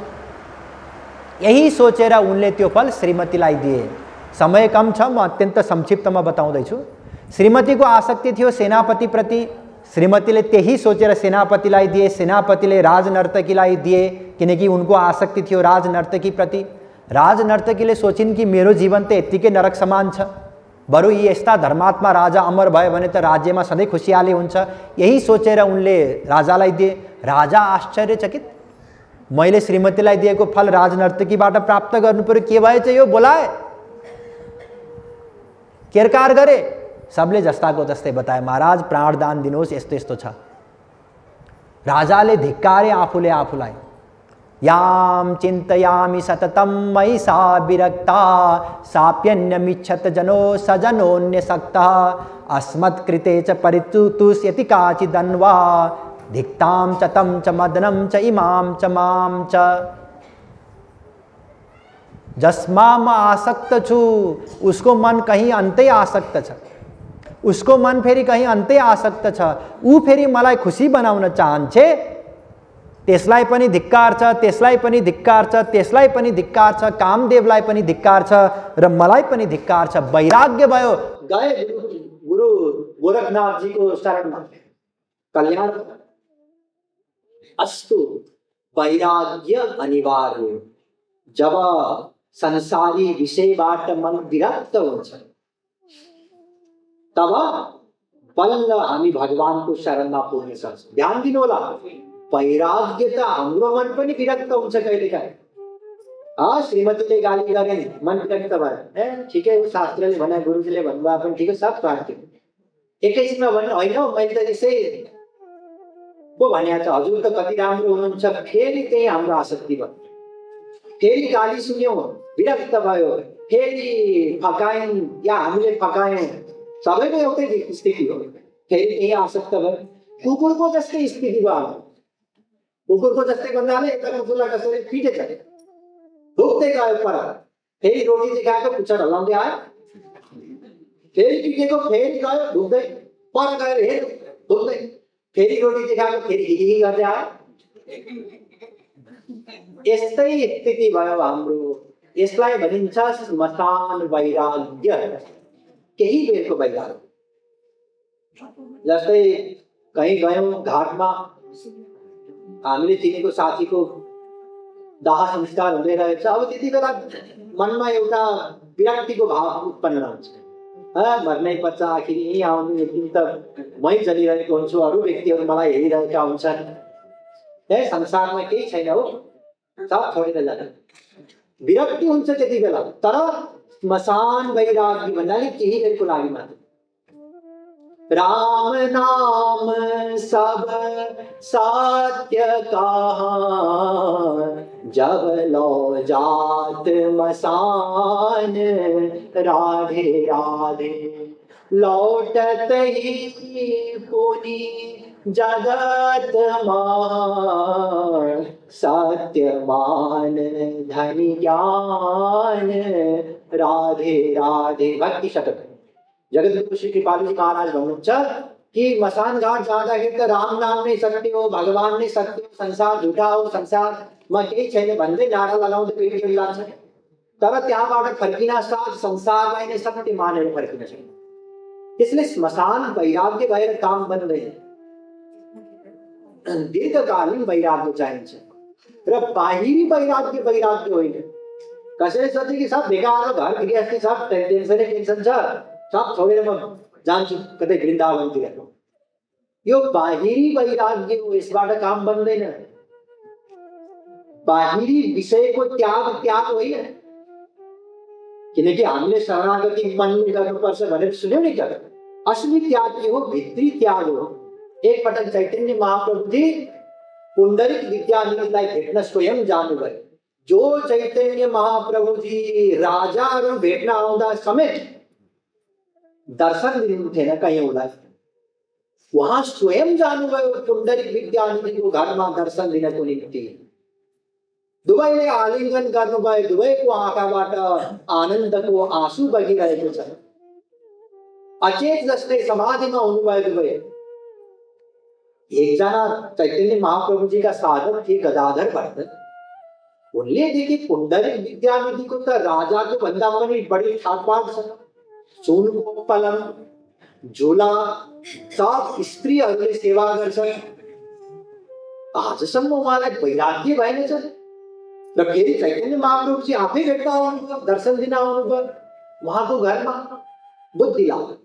यही सोचेर उनले त्यो फल श्रीमतीलाई दिए। समय कम छ, म अत्यन्त संक्षिप्तमा बताउँदैछु। श्रीमतीको आसक्ति थियो सेनापति प्रति, श्रीमतीले त्यही सोचेर सेनापतिलाई दिए। सेनापतिले राजनर्तकीलाई दिए किनकि उनको आसक्ति थियो राजनर्तकी प्रति। राजनर्तकीले सोचिन् कि मेरो जीवन त यत्तिकै नरक समान छ, बरु यी यस्ता धर्मात्मा राजा अमर भयो भने त राज्यमा सधैँ खुसियाली हुन्छ। यही सोचेर उनले राजालाई दिए। राजा आश्चर्यचकित, मैले श्रीमतीलाई दिएको फल राजनर्तकीबाट प्राप्त गर्नु पर्यो, के भएछ यो? बोलाए, केरकार गरे, सबले जस्ताको तस्तै बताए महाराज प्राणदान दिनुहोस्, यस्तो यस्तो छ। राजाले धिक्कारे आफूले आफूलाई। याम चिन्तयामि सततं मयि सा विरक्ता साप्यन्यमिच्छत जनो सजनोऽन्यसक्तः अस्मत्कृते च परितुष्यति काचिदन्वा धिक्तां च तं च मदनं च इमां च मां च। जसमा म आसक्त छु उसको मन कहीं अंतै आसक्त छ, उसको मन फेरि कहीं अंतै आसक्त छ। ऊ फेरि मलाई खुसी बनाउन चाहन्छे, त्यसलाई पनि धिक्कार छ, त्यसलाई पनि धिक्कार छ, त्यसलाई पनि धिक्कार छ, कामदेवलाई पनि धिक्कार छ र मलाई पनि धिक्कार छ। वैराग्य भयो, गए गुरु गोरखनाथ जी को शरणमा, कल्याण। अस्तु वैराग्य अनिवार्य। जब संसारी विषयबाट मन विरक्त हुन्छ तब बल्ल हामी भगवानको शरणमा पुग्न सक्छौँ। ध्यान दिनु होला, वैराग्य त हाम्रो मन पनि विरक्त हुन्छ कहिलेकाहीँ। श्रीमतीले गाली गरे, मन विरक्त भयो, ठिकै हो, शास्त्रले भने, गुरुजीले भन्नुभयो पनि ठिकै, सब स्वार्थी। एकैछिनमा भन्नु होइन मैले त त्यसै पो भने छ, हजुर त कति राम्रो हुनुहुन्छ, फेरि त्यही हाम्रो आसक्ति भयो। फेरि गाली सुन्यौँ, विरक्त भयो, फेरि फकायौँ या हामीले फकायौँ, सबैको एउटै स्थिति हो। फेरि यही आसक्त भयो। कुकुरको जस्तै स्थिति भयो। कुकुरको जस्तै भन्नाले एउटा कुकुरलाई कसैले पिटेछ, ढुक्दै गयो पर, फेरि रोटी देखाएको पुच्छर हल्लाउँदै आयो, फेरि पिटेको, फेरि गयो ढुक्दै, पर गएर हेर्यो ढुक्दै, फेरि रोटी देखाएको, फेरि हिही गर्दै आयो। यस्तै स्थिति भयो हाम्रो। यसलाई भनिन्छ स्मशान वैराग्य। केही बेरको वैराग्य। जस्तै कहीँ गयौँ घाटमा, हामीले चिनेको साथीको दाह संस्कार हुँदै रहेछ। अब त्यति बेला मनमा एउटा विरक्तिको भाव उत्पन्न हुन्छ। मर्नै पर्छ, आखिर यहीँ आउनु, एकदिन त मै चलिरहेको हुन्छु, अरू व्यक्तिहरू मलाई हेरिरहेका हुन्छन्, संसारमा केही छैन हो, सब छोडेर जाने विरक्ति हुन्छ त्यति बेला। तर स्मशान वैराग्य भन्नाले केही बेरको लागि मात्र। राम नाम सब सत्य कहा, जब लो जात मसान, राधे राधे लौटत ही पुनि जगत मान, सत्यमान धन ज्ञान, राधे राधे। भक्ति शतक जगत गुरु श्री कृपालु जी महाराज भन्नुहुन्छ कि मसान घाट जाँदाखेरि त राम नाम नै सत्य हो, भगवान नै सत्य हो, संसार झुटा हो, संसारमा केही छैन भन्दै नारा लगाउँदै पेटी लाग्छ। तर त्यहाँबाट फर्किन साथ संसारलाई नै सत्य मानेर फर्किन छैन। त्यसले स्मशान वैराग्य भएर काम बन्दैन। दीर्घकालीन वैराग्य चाहिन्छ र बाहिरी वैराग्य वैराग्य होइन। कसैले सोचे कि सब बेकार, घर गृहस्थी सब टेन्सन छ, सब छोडेर म जान्छु कतै वृन्दावनतिर। यो बाहिरी वैराग्य हो, यसबाट काम बन्दैन। बाहिरी विषयको त्याग होइन। किनकि हामीले शरणागति मन गर्नुपर्छ भनेर सुन्यौँ नि त। असली त्याग के हो? भित्री त्याग हो। एक पटक चैतन्य महाप्रभु जी पुण्डरीक विद्यानिधिलाई भेट्न स्वयं जानुभयो। जो चैतन्य महाप्रभु जी राजाहरू भेट्न आउँदा समेत दर्शन दिनुहुन्थेन कयौँलाई, उहाँ स्वयं जानुभयो पुण्डरीक विद्यानिधिको घरमा दर्शन दिनको निम्ति। दुवैले आलिङ्गन गर्नुभयो, दुवैको आँखाबाट आनन्दको आँसु बगिरहेको छ। अचेत जस्तै समाधिमा हुनुभयो दुवै। एकजना चैतन्य महाप्रभुजीका साधक थिए गदाधर भट्ट। उनले देखे पुण्डरीक विद्यानिधिको त राजाको भन्दा पनि बढी ठाटबाट छ। सुनको पलङ, झोला, सब स्त्रीहरूले सेवा गर्छन्। आजसम्म उहाँलाई वैराग्य भएन छ। र फेरि चैतन्य महाप्रभुजी आफै भेट्न आउनुभयो, दर्शन दिन आउनुभयो उहाँको घरमा। बुद्धि लाग्यो।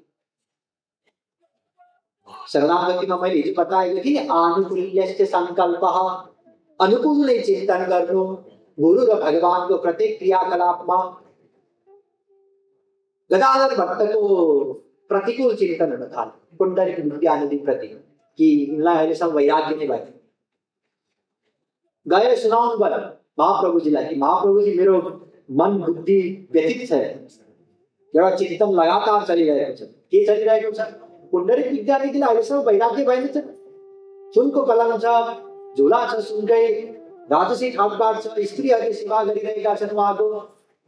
शरणागतिमा मैले हिजो बताएको थिएँ, आनुकूल्यस्य सङ्कल्पः, अनुकूल नै चिन्तन गर्नु गुरु र भगवानको प्रत्येक क्रियाकलापमा। गदाधर भट्टको प्रतिकूल चिन्तन हुन थाल्यो पुण्डरीक विद्यानिधि प्रति कि यिनलाई अहिलेसम्म वैराग्य नै भयो। गएर सुनाउनु भयो महाप्रभुजीलाई कि महाप्रभुजी मेरो मन बुद्धि व्यथित छ, एउटा चिन्तन लगातार चलिरहेको छ। के चलिरहेको छ? पुण्डरीक विद्यानिधिलाई अहिलेसम्म वैराग्य भएन छ। सुनको पलङ छ, झोला छ सुनकै, राजसी ठाटबाट छ, स्त्रीहरूले सेवा गरिरहेका छन्, उहाँको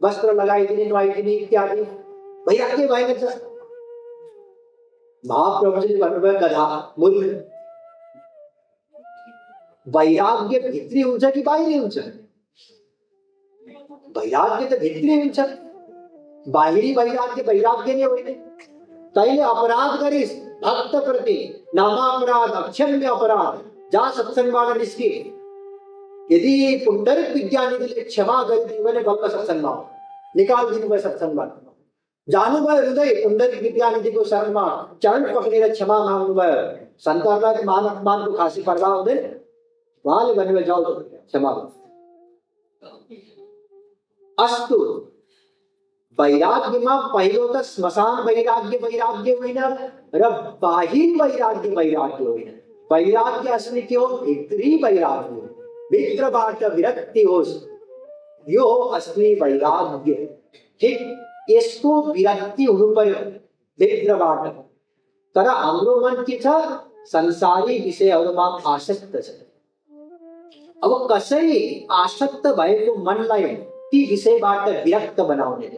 वस्त्र लगाइदिने, नुहाइदिने इत्यादि, वैराग्य भएन छ। महाप्रभुजीले भन्नुभयो, गधा, मूर्ख, वैराग्य भित्री हुन्छ कि बाहिरी हुन्छ? वैराग्य त भित्री हुन्छ। बाहिरी वैराग्य वैराग्य नै होइन। तैले अपराध गरिस् भक्त प्रति, नामापराध, अक्षम्य अपराध, जहाँ सत्सङ्गबाट निस्के। यदि पुण्डरीक विद्यानिधिले क्षमा गरिदियो भने बल्ल सत्सङ्गमा निकालिदिनु भयो सत्सङ्गबाट। जानुभयो हृदय पुण्डरीक विद्यानिधिको शरणमा, चरण पक्रेर क्षमा माग्नुभयो। सन्तहरूलाई मान अपमानको खासै पर्वाह हुँदैन। उहाँले भन्नुभयो, जाऊ क्षमा गर्नु। अस्तु, वैराग्यमा पहिलो त स्मशान वैराग्य वैराग्य होइन र बाहिर वैराग्य वैराग्य होइन। वैराग्य असली के हो? भित्री वैराग्य हो। भित्रबाट विरक्ति होस्, यो असली वैराग्य। ठिक यसको विरक्ति हुनु पर्यो। भित्रबाट। तर हाम्रो मन के छ, संसारी विषयहरूमा आसक्त छ। अब कसरी आसक्त भएको मनलाई ती विषयबाट विरक्त बनाउने,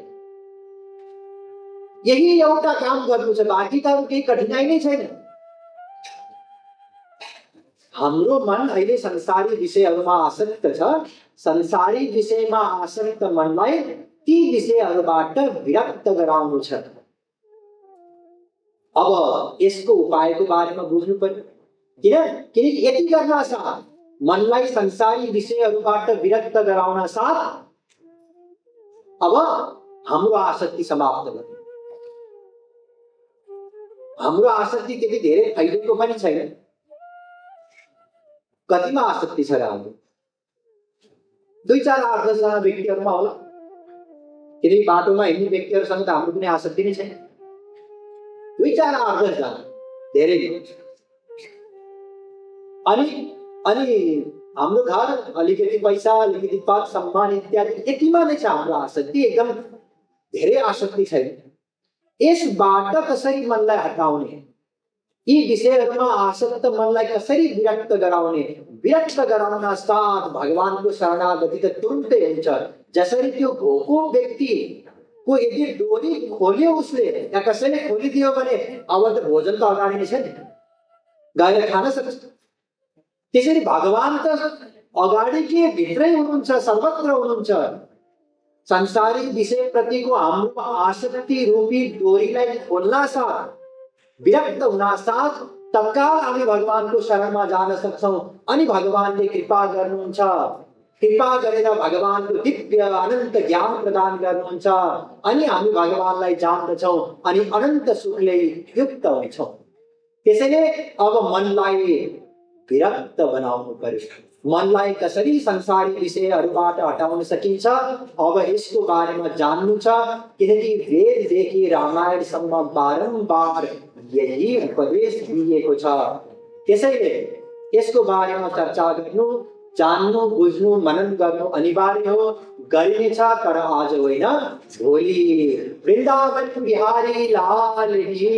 यही एउटा काम गर्नु छ, बाँकी त केही कठिनाइ नै छैन। हाम्रो मन अहिले संसारी विषयहरूमा आसक्त छ। संसारी विषयमा आसक्त मनलाई ती विषयहरूबाट विरक्त गराउनु छ। अब यसको उपायको बारेमा बुझ्नु पर्यो। किनकि यति गर्न साथ, मनलाई संसारी विषयहरूबाट विरक्त गराउन साथ अब हाम्रो आसक्ति समाप्त गर्नु। हाम्रो आसक्ति त्यति धेरै फैलिएको पनि छैन। कतिमा आसक्ति छ र हाम्रो? 2-4 8 10 जना व्यक्तिहरूमा होला। किनकि बाटोमा हिँड्ने व्यक्तिहरूसँग त हाम्रो कुनै आसक्ति नै छैन। 2-4 8 10 जना, धेरै नहीं। अनि हाम्रो घर अलिकति पैसा, अलिकति पद सम्मान इत्यादि यतिमा नै छ हाम्रो आसक्ति। एकदम धेरै आसक्ति छैन। यसबाट कसरी मनलाई हटाउने, यी विषयहरूमा आसक्त मनलाई कसरी विरक्त गराउने, विरक्त गराउन साथ भगवानको शरणागति त तुरुन्तै हुन्छ। जसरी त्यो भोको व्यक्ति को यदि डोरी खोल्यो उसले या कसैले खोलिदियो भने अब त भोजन त अगाडि नै छ नि, गएर खान सक्छ। त्यसरी भगवान त अगाडि के भित्रै हुनुहुन्छ, सर्वत्र हुनुहुन्छ। संसारी विषय प्रतिको हाम्रो आसक्ति रूपी डोरीलाई खोल्न साथ, विरक्त हुन साथ तत्काल हामी भगवानको शरणमा जान सक्छौं। अनि भगवानले कृपा गर्नुहुन्छ। कृपा गरेर भगवानको दिव्य अनन्त ज्ञान प्रदान गर्नुहुन्छ। अनि हामी भगवानलाई जान्दछौं अनि अनन्त सुखले युक्त हुन्छौं। त्यसैले अब मनलाई विरक्त बनाउनु पर्यो। मनलाई कसरी संसारी विषयहरूबाट हटाउन सकिन्छ, अब यसको बारेमा जान्नु छ। किनकि वेददेखि रामायणसम्म बारम्बार यही उपदेश दिएको छ। त्यसैले यसको बारेमा चर्चा गर्नु, जान्नु, बुझ्नु, मनन गर्नु अनिवार्य हो। गरिनेछ, तर आज होइन, भोलि। वृन्दावन बिहारी लाल की